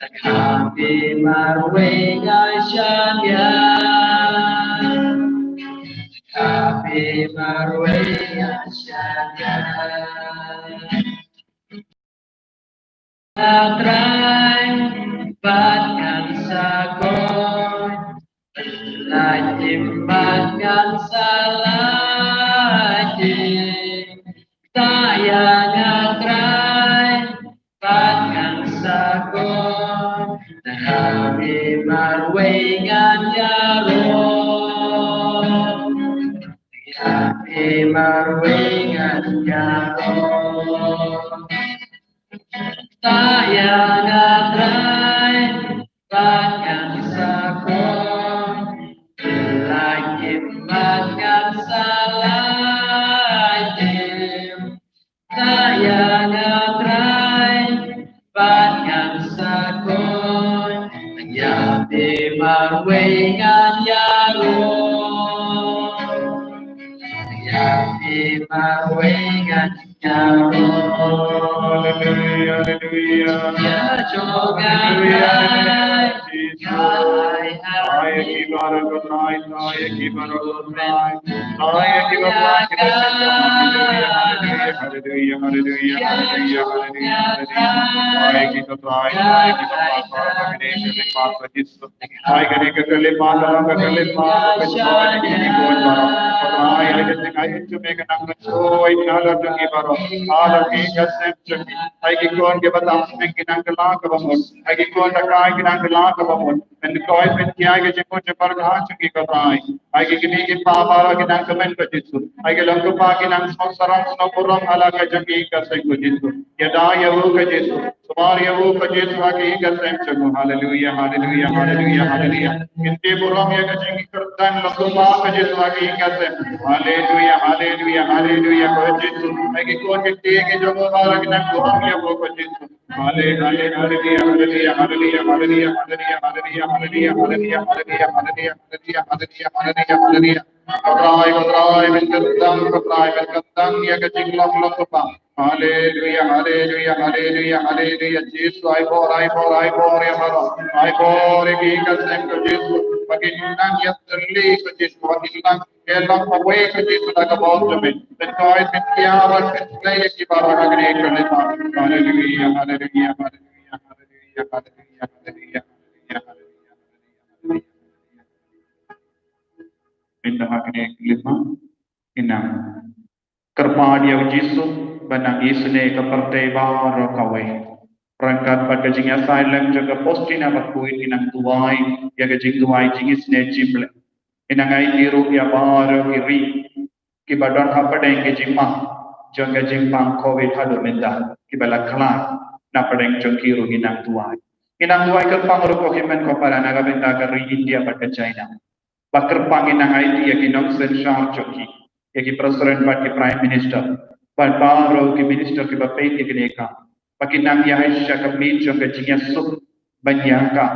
Tang ha me marwei nga shaniah. Tang ha me marwei nga shaniah. Nga Trai, bad ngan sa koit. Lait im bad ngan sa lait im. Kata ïa nga Trai, bad ngan sa koit. Tang ha me marwei ngan ïaroh. Tang ha me marwei ngan ïaroh. Kata ïa nga Trai, bad ngan sa koit. Lait im bad ngan sa lait Ïa nga Trai, bad ngan sa kren, ïa phi marwei ngan ïaroh. Ïa phi marwei ngan ïaroh. Haleluya, haleluya. Ïa jong nga Trai, Trai, Trai, ïa ki baroh ko Trai, Trai, ïa ki baroh ko Trai. Trai, ïa ki baroh ko Trai. Haleluya, haleluya, haleluya, haleluya, haleluya, haleluya. Trai, ïa ki ko Trai, Trai, ïa ki baroh ko Trai, ïa ki baroh ko Trai. Ai kane ka khyllipmat, ka khyllipmat, ka jingmut jong ki khun baroh. Ko Trai, ai ka jingaiei jong me ka nang mynshuwa halor jong ki baroh. Halor ki ïing ki sem jong ki. Ai ki khun kiba tam snem ki nang kylla kaba mut. Ai ki khun da kai ki nang kylla kaba mut. Pynkoit pynkhia ka jingmut jingpyrkhat jong ki ko Trai. Ai ki kmie ki kpa baroh ki nang kmen ko Jisu. Ai ki long kpa ki nang sngewsarong sngewburom ha la ka jong ki ïing ka sem ko Jisu. Ïada ïa u ko Jisu. Sumar ïa u ko Jisu ha ki ïing ka sem jong u. Haleluya, haleluya, haleluya, haleluya. Ngi tip burom ïa ka jingkyrdan long kpa ko Jisu ha ki ïing ka sem. Haleluya, haleluya, haleluya ko Jisu. Ai ki khun ki kti ki jong u baroh ki nang burom ïa u ko Jisu. Hale, hale, haleluya, haleluya, haleluya, haleluya. Ko Trai, ko Trai, pynkyntang, ko Trai, pynkyntang ïa ka jinglong long kpa. Haleluya, haleluya, haleluya, haleluya. Jisu, ai bor, ai bor, ai bor ïa baroh. Ai bor ïa ki ïing ka sem ko Jisu. Ba kin nang ïatylli ko Jisu, ba kin nang ïalong kawei ko Jisu da ka bor jong me. Pynkoit pynkhia bad pynslei ïa ki baroh ha kane ka khyllipmat. Haleluya, haleluya, haleluya, haleluya, haleluya, haleluya, haleluya, haleluya. Mynta ha kane ka khyllipmat, ngin nang kyrpad ïa u Jisu ban nang isynei ka pyrthei baroh kawei. Ryngkat bad ka jingïasaid lem jong ka Faustina Bakhuid, ngin nang duwai ïa ka jingduwai jingisynei jingblei. Ngin nang aiti ruh ïa baroh ki ri kiba don hapdeng ka jingma jong ka jingpang Covid haduh mynta, kiba la khlad. Napdeng jong ki ruh ngin nang duwai. Ngin nang duwai kyrpang ruh ko hynmen ko para na ka bynta ka ri India bad ka China. Ba kyrpang ngin nang aiti ïa ki nongsynshar jong ki, ïa ki president bad ki prime minister, bad baroh ki minister kiba peit ïa kane ka, ba kin nang ïaid sha ka miej jong ka jingïasuk ban ïa ka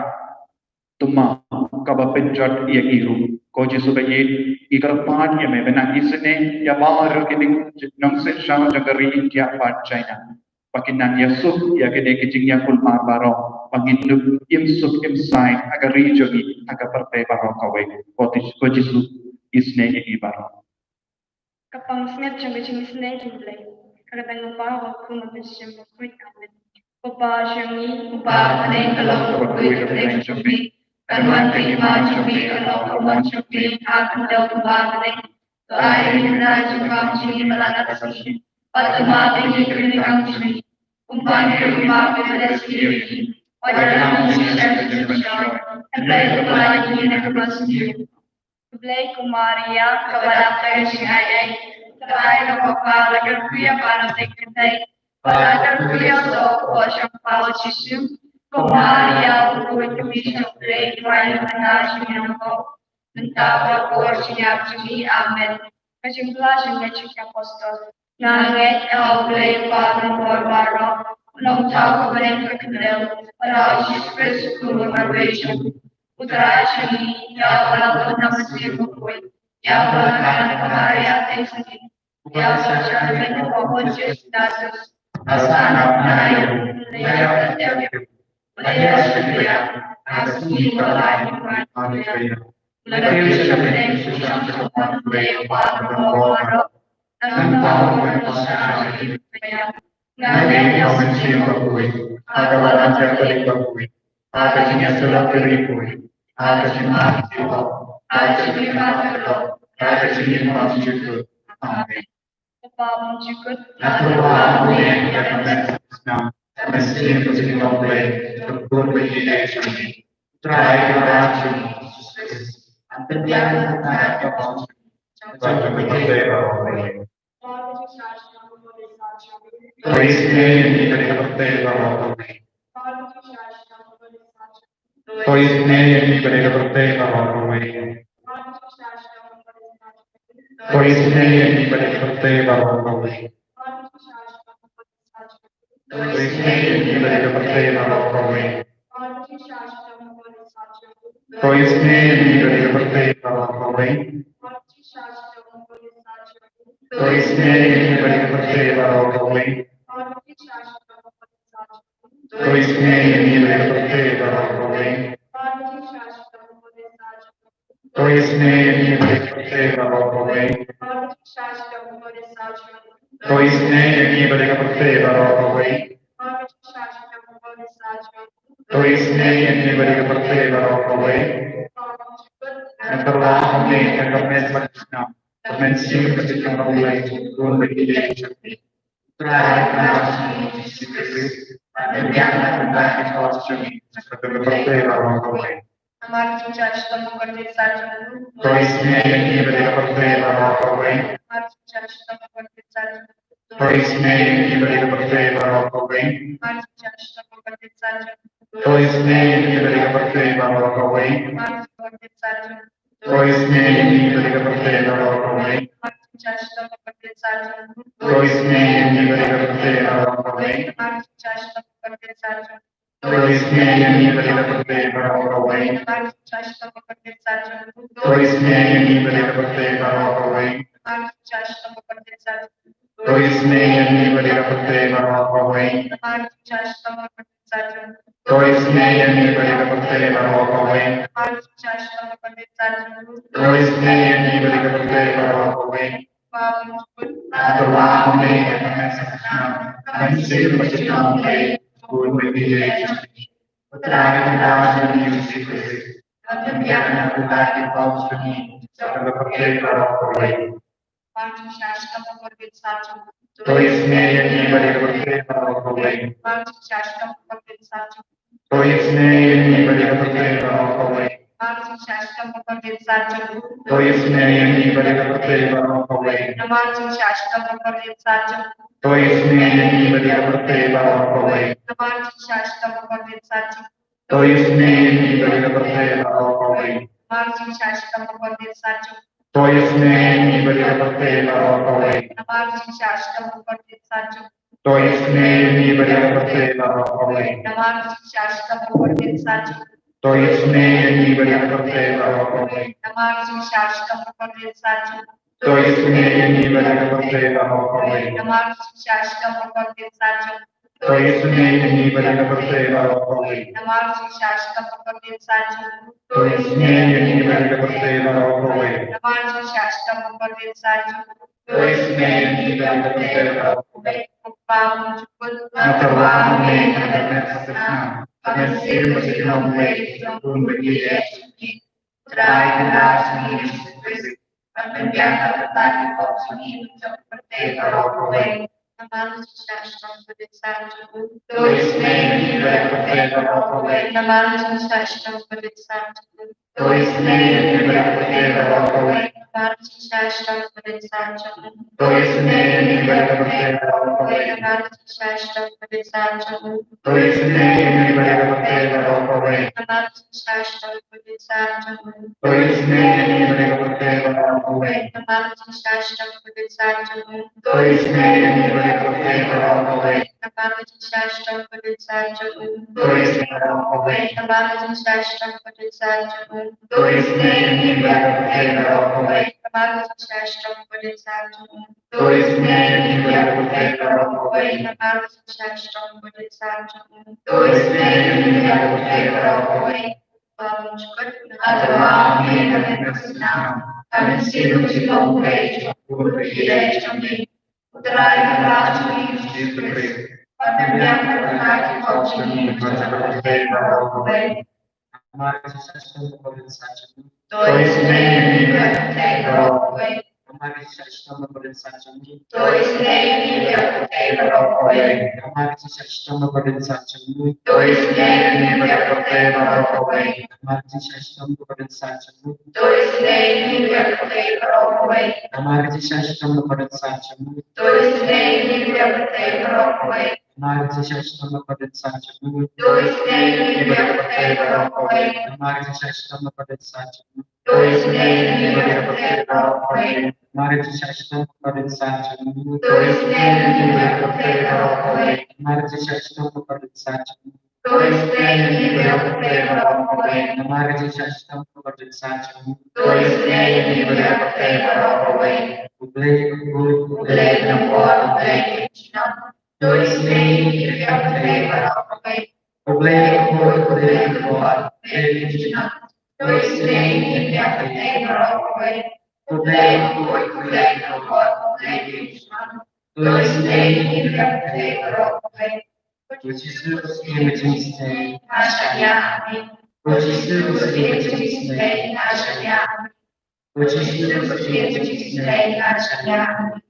tymmen kaba pynjot ïa ki ruh. Ko Jisu baieit, ngi kyrpad ïa me ban nang isynei ïa baroh ki nongsynshar jong ka ri India bad China. Ba kin nang ïasuk ïa kine ki jingïakhun mar baroh, ba ngin dup im suk im saiñ ha ka ri jong ngi, ha ka pyrthei baroh kawei. Ko Jisu, ko Jisu, isynei ïa ngi baroh. Ka pansngiat jong ka jingisynei jingblei. Ka kyrteng u Kpa, u Khun, bad u Mynsiem Bakhuid. Amen. Ko Kpa jong ngi uba ha bneng, ka long kaba kyrkhu ïa ka kyrteng jong me. Kan wan ka hima jong me, kan long ka mon jong me ha khyndew kumba ha bneng. To ai ïa ngi hynnin ka jingpang jong ngi manla ka sngi. Bad to map ïa ngi ki kyrteng jong ngi, kumba ngi ruh ngi map ïa ki bym bha ïa ngi. Wat lam ngi sha ka jingpynshoi, hynrei to pyllait ngi na kaba sniew. Khublei ko Maria, kaba dap da ka jingaiei, U Trai u don bad pha, la kyrkhu ïa pha na bynta ki kynthei, bad la kyrkhu ïa u doh u kpoh jong pha, u Jisu. Ko Maria, u kyrkhu ïa ngi, U Trai, pynban ngi ïa ngi, mynta bad ha ka por jingïap jong ngi. Amen. Ka jingpynbna jong ki apostol. Nga ngeit ha U Blei Kpa Nongpynim baroh, U Nongthaw kaba ha bneng ka khyndew, bad ha U Jisu Khrist u khun marwei jong U Trai jong ngi, ïa uba la don ha ka mynsiem bakhuid, ïa uba la kha na ka Maria Theisotti, ïa uba la shah kyrmen ha u Pontius Pilatus, la sah, la nang ha u, la ïap, la tep, la ïasyllok, ha ka sngi kaba lai, la wan ha ka ïing. La kiew sha ka bynta ka jingshisha jong U Blei Kpa Nongpynim baroh. Nangta u wan sha ka ïing. Nga ngeit ha u Mynsiem Bakhuid, ha ka Balang Katholik bakhuid, ha ka jingïasyllok ki riewkhuid, ha ka jingmap jingpynlong, ha ka jingmap jingpynlong, ha ka jingim bymjukut. Amen. Ko Kpa bymjukut, la tyrwa ha u ïing ïa ka met ka snam, ka mynsiem ka jinglong Blei, ka bun ba ïeit jong ngi, Trai Kynrad jong ngi Jisu Khrist. Ngan pynbiang na ka bymjukut jong ka pyrthei baroh kawei. To isynei ïa ngi bad ïa ka pyrthei baroh kawei. To isynei ïa ngi bad ïa ka pyrthei baroh kawei. To isynei ïa ngi bad ïa ka pyrthei baroh kawei. To isynei ïa ngi bad ïa ka pyrthei baroh kawei. To isynei ïa ngi bad ïa ka pyrthei baroh kawei. To isynei ïa ngi bad ïa ka pyrthei baroh kawei. To isynei ïa ngi bad ïa ka pyrthei baroh kawei. To isynei ïa ngi bad ïa ka pyrthei baroh kawei. To isynei ïa ngi bad ïa ka pyrthei baroh kawei. To isynei ïa ngi bad ïa ka pyrthei baroh kawei. Nga tyrwa ha me, ïa ka met bad ka snam, ka mynsiem bad ka jingim long lei, bun bad ïeit jong me. Trai, Trai jong ngi Jisu Khrist, pynbiang na ka bynta ki kos jong ngi, bad ka pyrthei baroh kawei. Namar jingshah shitom bakordit sah jong u. To isynei ïa ngi bad ïa ka pyrthei baroh kawei. Namar jingshah shitom bakordit sah jong u. To isynei ïa ngi bad ïa ka pyrthei baroh kawei. Namar jingshah shitom bakordit sah jong u. To isynei ïa ngi bad ïa ka pyrthei baroh kawei. Namar jingshah shitom bakordit sah jong u. To isynei ïa ngi bad ïa ka pyrthei baroh kawei. Namar jingshah shitom bakordit sah jong u. To isynei ïa ngi bad ïa ka pyrthei baroh kawei. Namar jingshah shitom bakordit sah jong u. To isynei ïa ngi bad ïa ka pyrthei baroh kawei. Namar jingshah shitom bakordit sah jong u. To isynei ïa ngi bad ïa ka pyrthei baroh kawei. Namar jingshah shitom bakordit sah jong u. To isynei ïa ngi bad ïa ka pyrthei baroh kawei. Namar jingshah shitom bakordit sah jong u. To isynei ïa ngi bad ïa ka pyrthei baroh kawei. Namar jingshah shitom bakordit sah jong u. To isynei ïa ngi bad ïa ka pyrthei baroh kawei. Nga tyrwa ha me, ïa ka met bad ka snam, ka mynsiem bad ka jingim long lei, bun bad ïeit jong me. Ko Trai, ko Trai jong ngi Jisu Khrist, pynbiang na ka bynta ki kos jong ngi, bad ka pyrthei baroh kawei. Namar jingshah shitom bakordit sah jong u. To isynei ïa ngi bad ïa ka pyrthei baroh kawei. Namar jingshah shitom bakordit sah jong u. To isynei ïa ngi bad ïa ka pyrthei baroh kawei. Namar jingshah shitom bakordit sah jong u. To isynei ïa ngi bad ïa ka pyrthei baroh kawei. Namar jingshah shitom bakordit sah jong u. To isynei ïa ngi bad ïa ka pyrthei baroh kawei. Namar jingshah shitom bakordit sah jong u. To isynei ïa ngi bad ïa ka pyrthei baroh kawei. Namar jingshah shitom bakordit sah jong u. To isynei ïa ngi bad ïa ka pyrthei baroh kawei. Namar jingshah shitom bakordit sah jong u. To isynei ïa ngi bad ïa ka pyrthei baroh kawei. Namar jingshah shitom bakordit sah jong u. To isynei ïa ngi bad ïa ka pyrthei baroh kawei. Namar jingshah shitom bakordit sah jong u. To isynei ïa ngi bad ïa ka pyrthei baroh kawei. Namar jingshah shitom bakordit sah jong u. To isynei ïa ngi bad ïa ka pyrthei baroh kawei. Namar jingshah shitom bakordit sah jong u. To isynei ïa ngi bad ïa ka pyrthei baroh kawei. Namar jingshah shitom bakordit sah jong u. To isynei ïa ngi bad ïa ka pyrthei baroh kawei. Ko Kpa jong ngi ba ha bneng, nga tyrwa ha me, ïa ka met bad ka snam, ka mynsiem bad ka jingim long lei, bun bad ïeit jong me. Ko Trai, ko Trai jong ngi Jisu Khrist, pynbiang na ka bynta ki kos jong ngi, bad ka pyrthei baroh kawei. Namar jingshah shitom bakordit sah jong u. To isynei ïa ngi bad ïa ka pyrthei baroh kawei. Namar jingshah shitom bakordit sah jong u. To isynei ïa ngi bad ïa ka pyrthei baroh kawei. Namar jingshah shitom bakordit sah jong u. To isynei ïa ngi bad ïa ka pyrthei baroh kawei. Namar jingshah shitom bakordit sah jong u. To isynei ïa ngi bad ïa ka pyrthei baroh kawei. Namar jingshah shitom bakordit sah jong u. To isynei ïa ngi bad ïa ka pyrthei baroh kawei. Namar jingshah shitom bakordit sah jong u. To isynei ïa ngi bad ïa ka pyrthei baroh kawei. Namar jingshah shitom bakordit sah jong u. To isynei baroh kawei. Namar jingshah shitom bakordit sah jong u. To isynei ïa ngi bad ïa ka pyrthei baroh kawei. Namar jingshah shitom bakordit sah jong u. To isynei ïa ngi bad ïa ka pyrthei baroh kawei. Namar jingshah shitom bakordit sah jong u. To isynei ïa ngi bad ïa ka pyrthei baroh kawei. Ko Kpa jong ngi ba ha bneng, nga tyrwa ha me, ïa ka met bad ka snam, ka mynsiem bad ka jingim long lei, bun bad ïeit jong me. Ko Trai, ko Trai jong ngi Jisu Khrist, pynbiang na ka bynta ki kos jong ngi, bad ka pyrthei baroh kawei. Namar jingshah shitom bakordit sah jong u. To isynei ïa ngi bad ïa ka pyrthei baroh kawei. Namar jingshah shitom bakordit sah jong u. To isynei ïa ngi bad ïa ka pyrthei baroh kawei. Namar jingshah shitom bakordit sah jong u. To isynei ïa ngi bad ïa ka pyrthei baroh kawei. Namar jingshah shitom bakordit sah jong u. To isynei ïa ngi bad ïa ka pyrthei baroh kawei. Namar jingshah shitom bakordit sah jong u. To isynei ïa ngi bad ïa ka pyrthei baroh kawei. Namar jingshah shitom bakordit sah jong u. To isynei ïa ngi bad ïa ka pyrthei baroh kawei. Namar jingshah shitom bakordit sah jong u. To isynei ïa ngi bad ïa ka pyrthei baroh kawei. Namar jingshah shitom bakordit sah jong u. To isynei ïa ngi bad ïa ka pyrthei baroh kawei. Namar Jisu Khrist u pyndonkam jong ngi. To isynei ïa ngi kiba ïap ha pdeng baroh kawei. Namar Jisu Khrist u pyndonkam jong ngi. To isynei ïa ngi kiba ïap ha pdeng baroh kawei. U Blei u khuid, u Blei u khuid, u Blei u khuid. To isynei ïa ngi kiba ïap ha pdeng baroh kawei. U Blei u khuid, u Blei u khuid, u Blei u khuid. To isynei ïa ngi kiba ïap ha pdeng baroh kawei. U Blei u khuid, u Blei u khuid, u Blei u khuid. To isynei ïa ngi kiba ïap ha pdeng baroh kawei. Ko Jisu, u sngewbha jong ngi, sngewbha ïa ngi. Ko Jisu, u sngewbha jong ngi, sngewbha ïa ngi. Ko Jisu, u sngewbha jong ngi, sngewbha ïa ngi.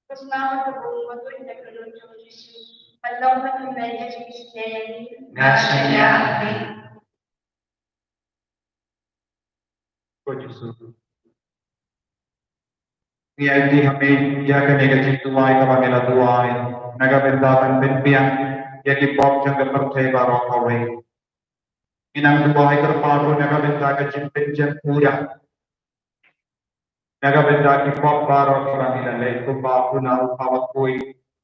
Ko Sna Watbun, wat duh ïa ka dohnud jong u Jisu ban long ban pynbeit ïa ka jingsngewbha jong ngi. Nga sngewbha ïa ngi. Ko Jisu, ngi aiti ha me ïa kane ka jingduwai kaba me la duwai na ka bynta ban pynbiang ïa ki pop jong ka pyrthei baroh kawei. Ngi nang duwai kyrpad ruh na ka bynta ka jingpynjem pura, na ka bynta ki pop baroh kiba ngi la leh, kumba u Kpa bakhuid,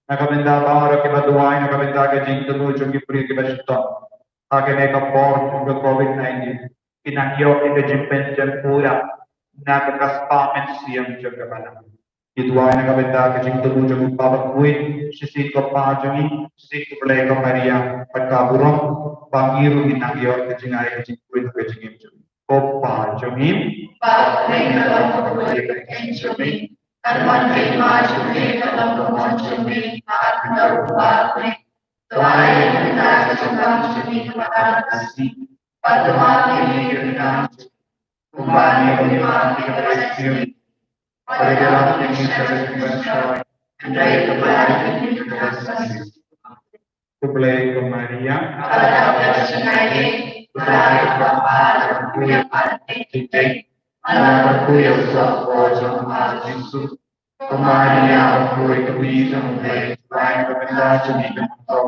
na ka bynta baroh kiba duwai na ka bynta ka jingthmu jong ki briew kiba shitom ha kane ka por jong ka Covid nineteen. Ki nang ïoh ïa ka jingpynjem pura na ka spah mynsiem jong ka balang. Ngi duwai na ka bynta ka jingthmu jong u Kpa bakhuid, shisien ko Pa jong ngi, shisien ko Blei, ko Maria bad ka burom, ba ngi ruh ngin nang ïoh ka jingai ka jingkhuid ha ka jingim jong ngi. Ko Pa jong ngi, ba ha bneng, ka long bakhuid ïa ka kyrteng jong me. Kan wan ka hima jong me, kan long ka mon jong me ha ka khyndew uba ha bneng. To ai ïa ngi mynta ka jingbam jong ngi kaba ar ar sngi. Bad to map ïa ngi ki riewkyndoh jong ngi, kumba ngi ruh ngi map ïa ki riewkyndoh jong ngi. Wat ïalam ïa ngi sha ka jingpynshoi, hynrei to pynlait ïa ngi na ka bynta jong u diabil. Ko Blei, ko Maria, ha ka daw ka jingaiei, to rai ïa u Kpa, to kyrkhu ïa u Kpa ha ka kyrteng jong u Blei, bad to kyrkhu ïa u soh jong u Kpa Jisu. Ko Maria bakhuid, ka kmie jong u Blei, to pynlait na ka bynta jong ngi ki nongthoh,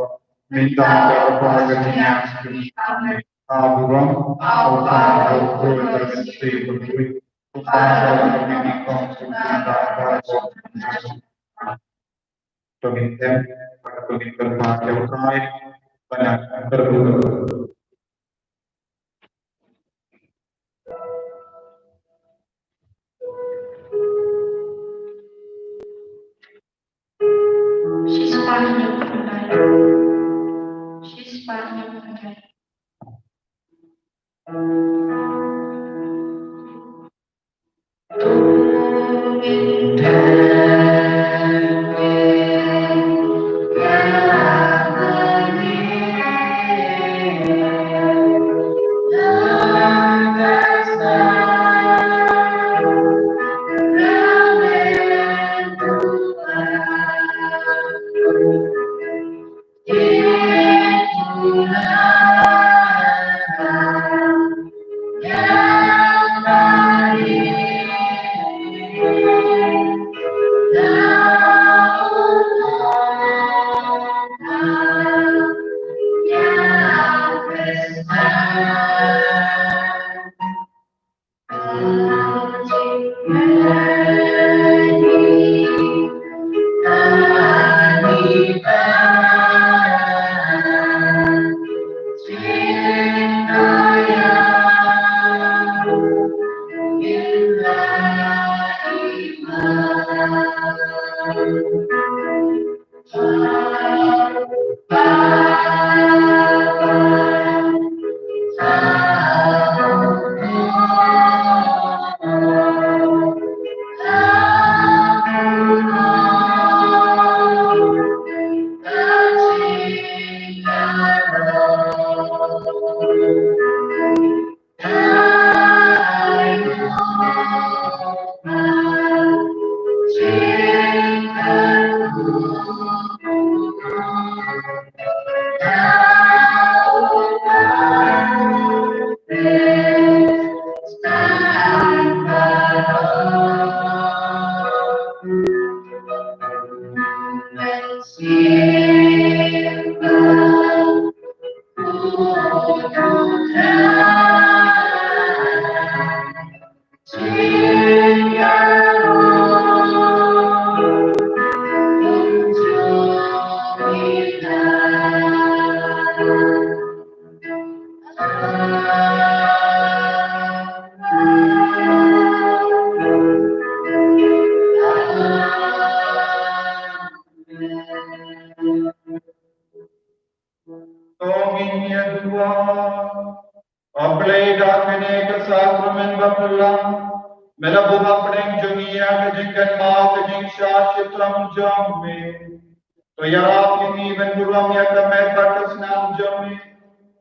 mynta bad ha ka por ka jingïap jong ngi. Amen. Ka burom ha u Kpa, ha u Khun bad ha u Mynsiem Bakhuid. Kumba ha ka por nyngkong, kumta bad ha ka por jong ngi. To ngin them, to ngin kyrpad ïa U Trai, bad ngan kyrpad. Shispah hynñiew phew lai. Shispah hynñiew phew lai. ïa duwai. A Blei, da kane ka sakramen baptisma me la buh hapdeng jong ngi ïa ka jingkynmaw ka jingshah shitom jong me. To ïarap ïa ngi ban burom ïa ka met bad ka snam jong me,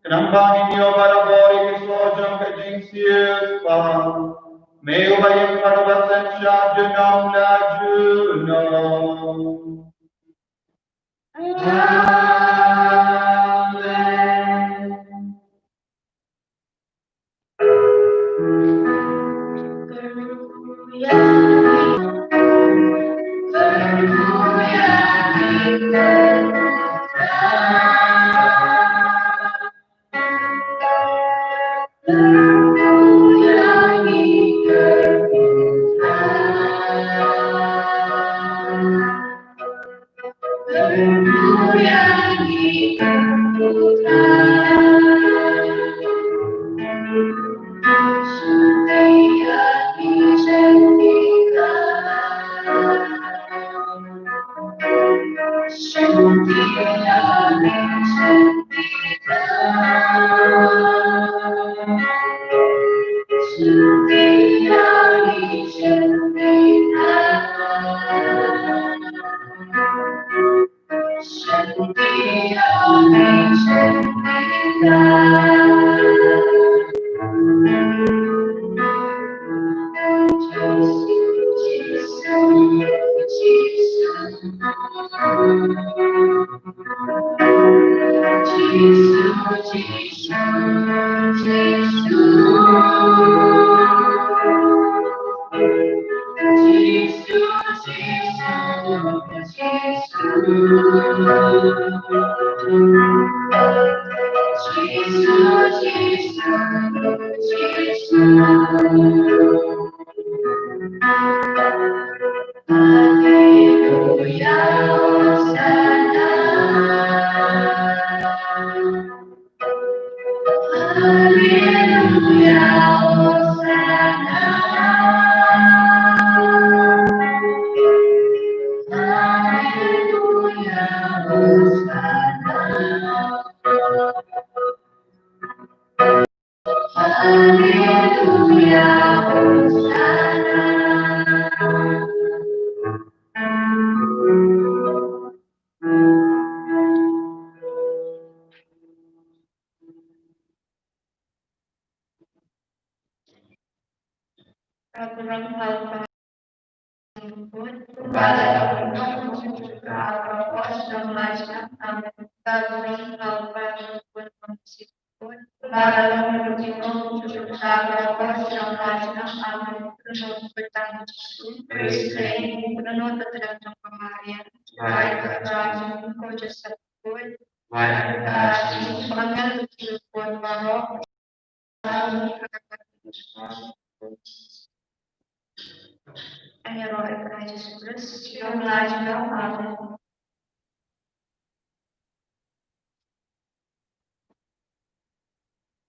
khnang ba ngin ïoh barabor ïa ka soh jong ka jingsiewspah. Me uba ïeit bad uba synshar junom la junom. Amen.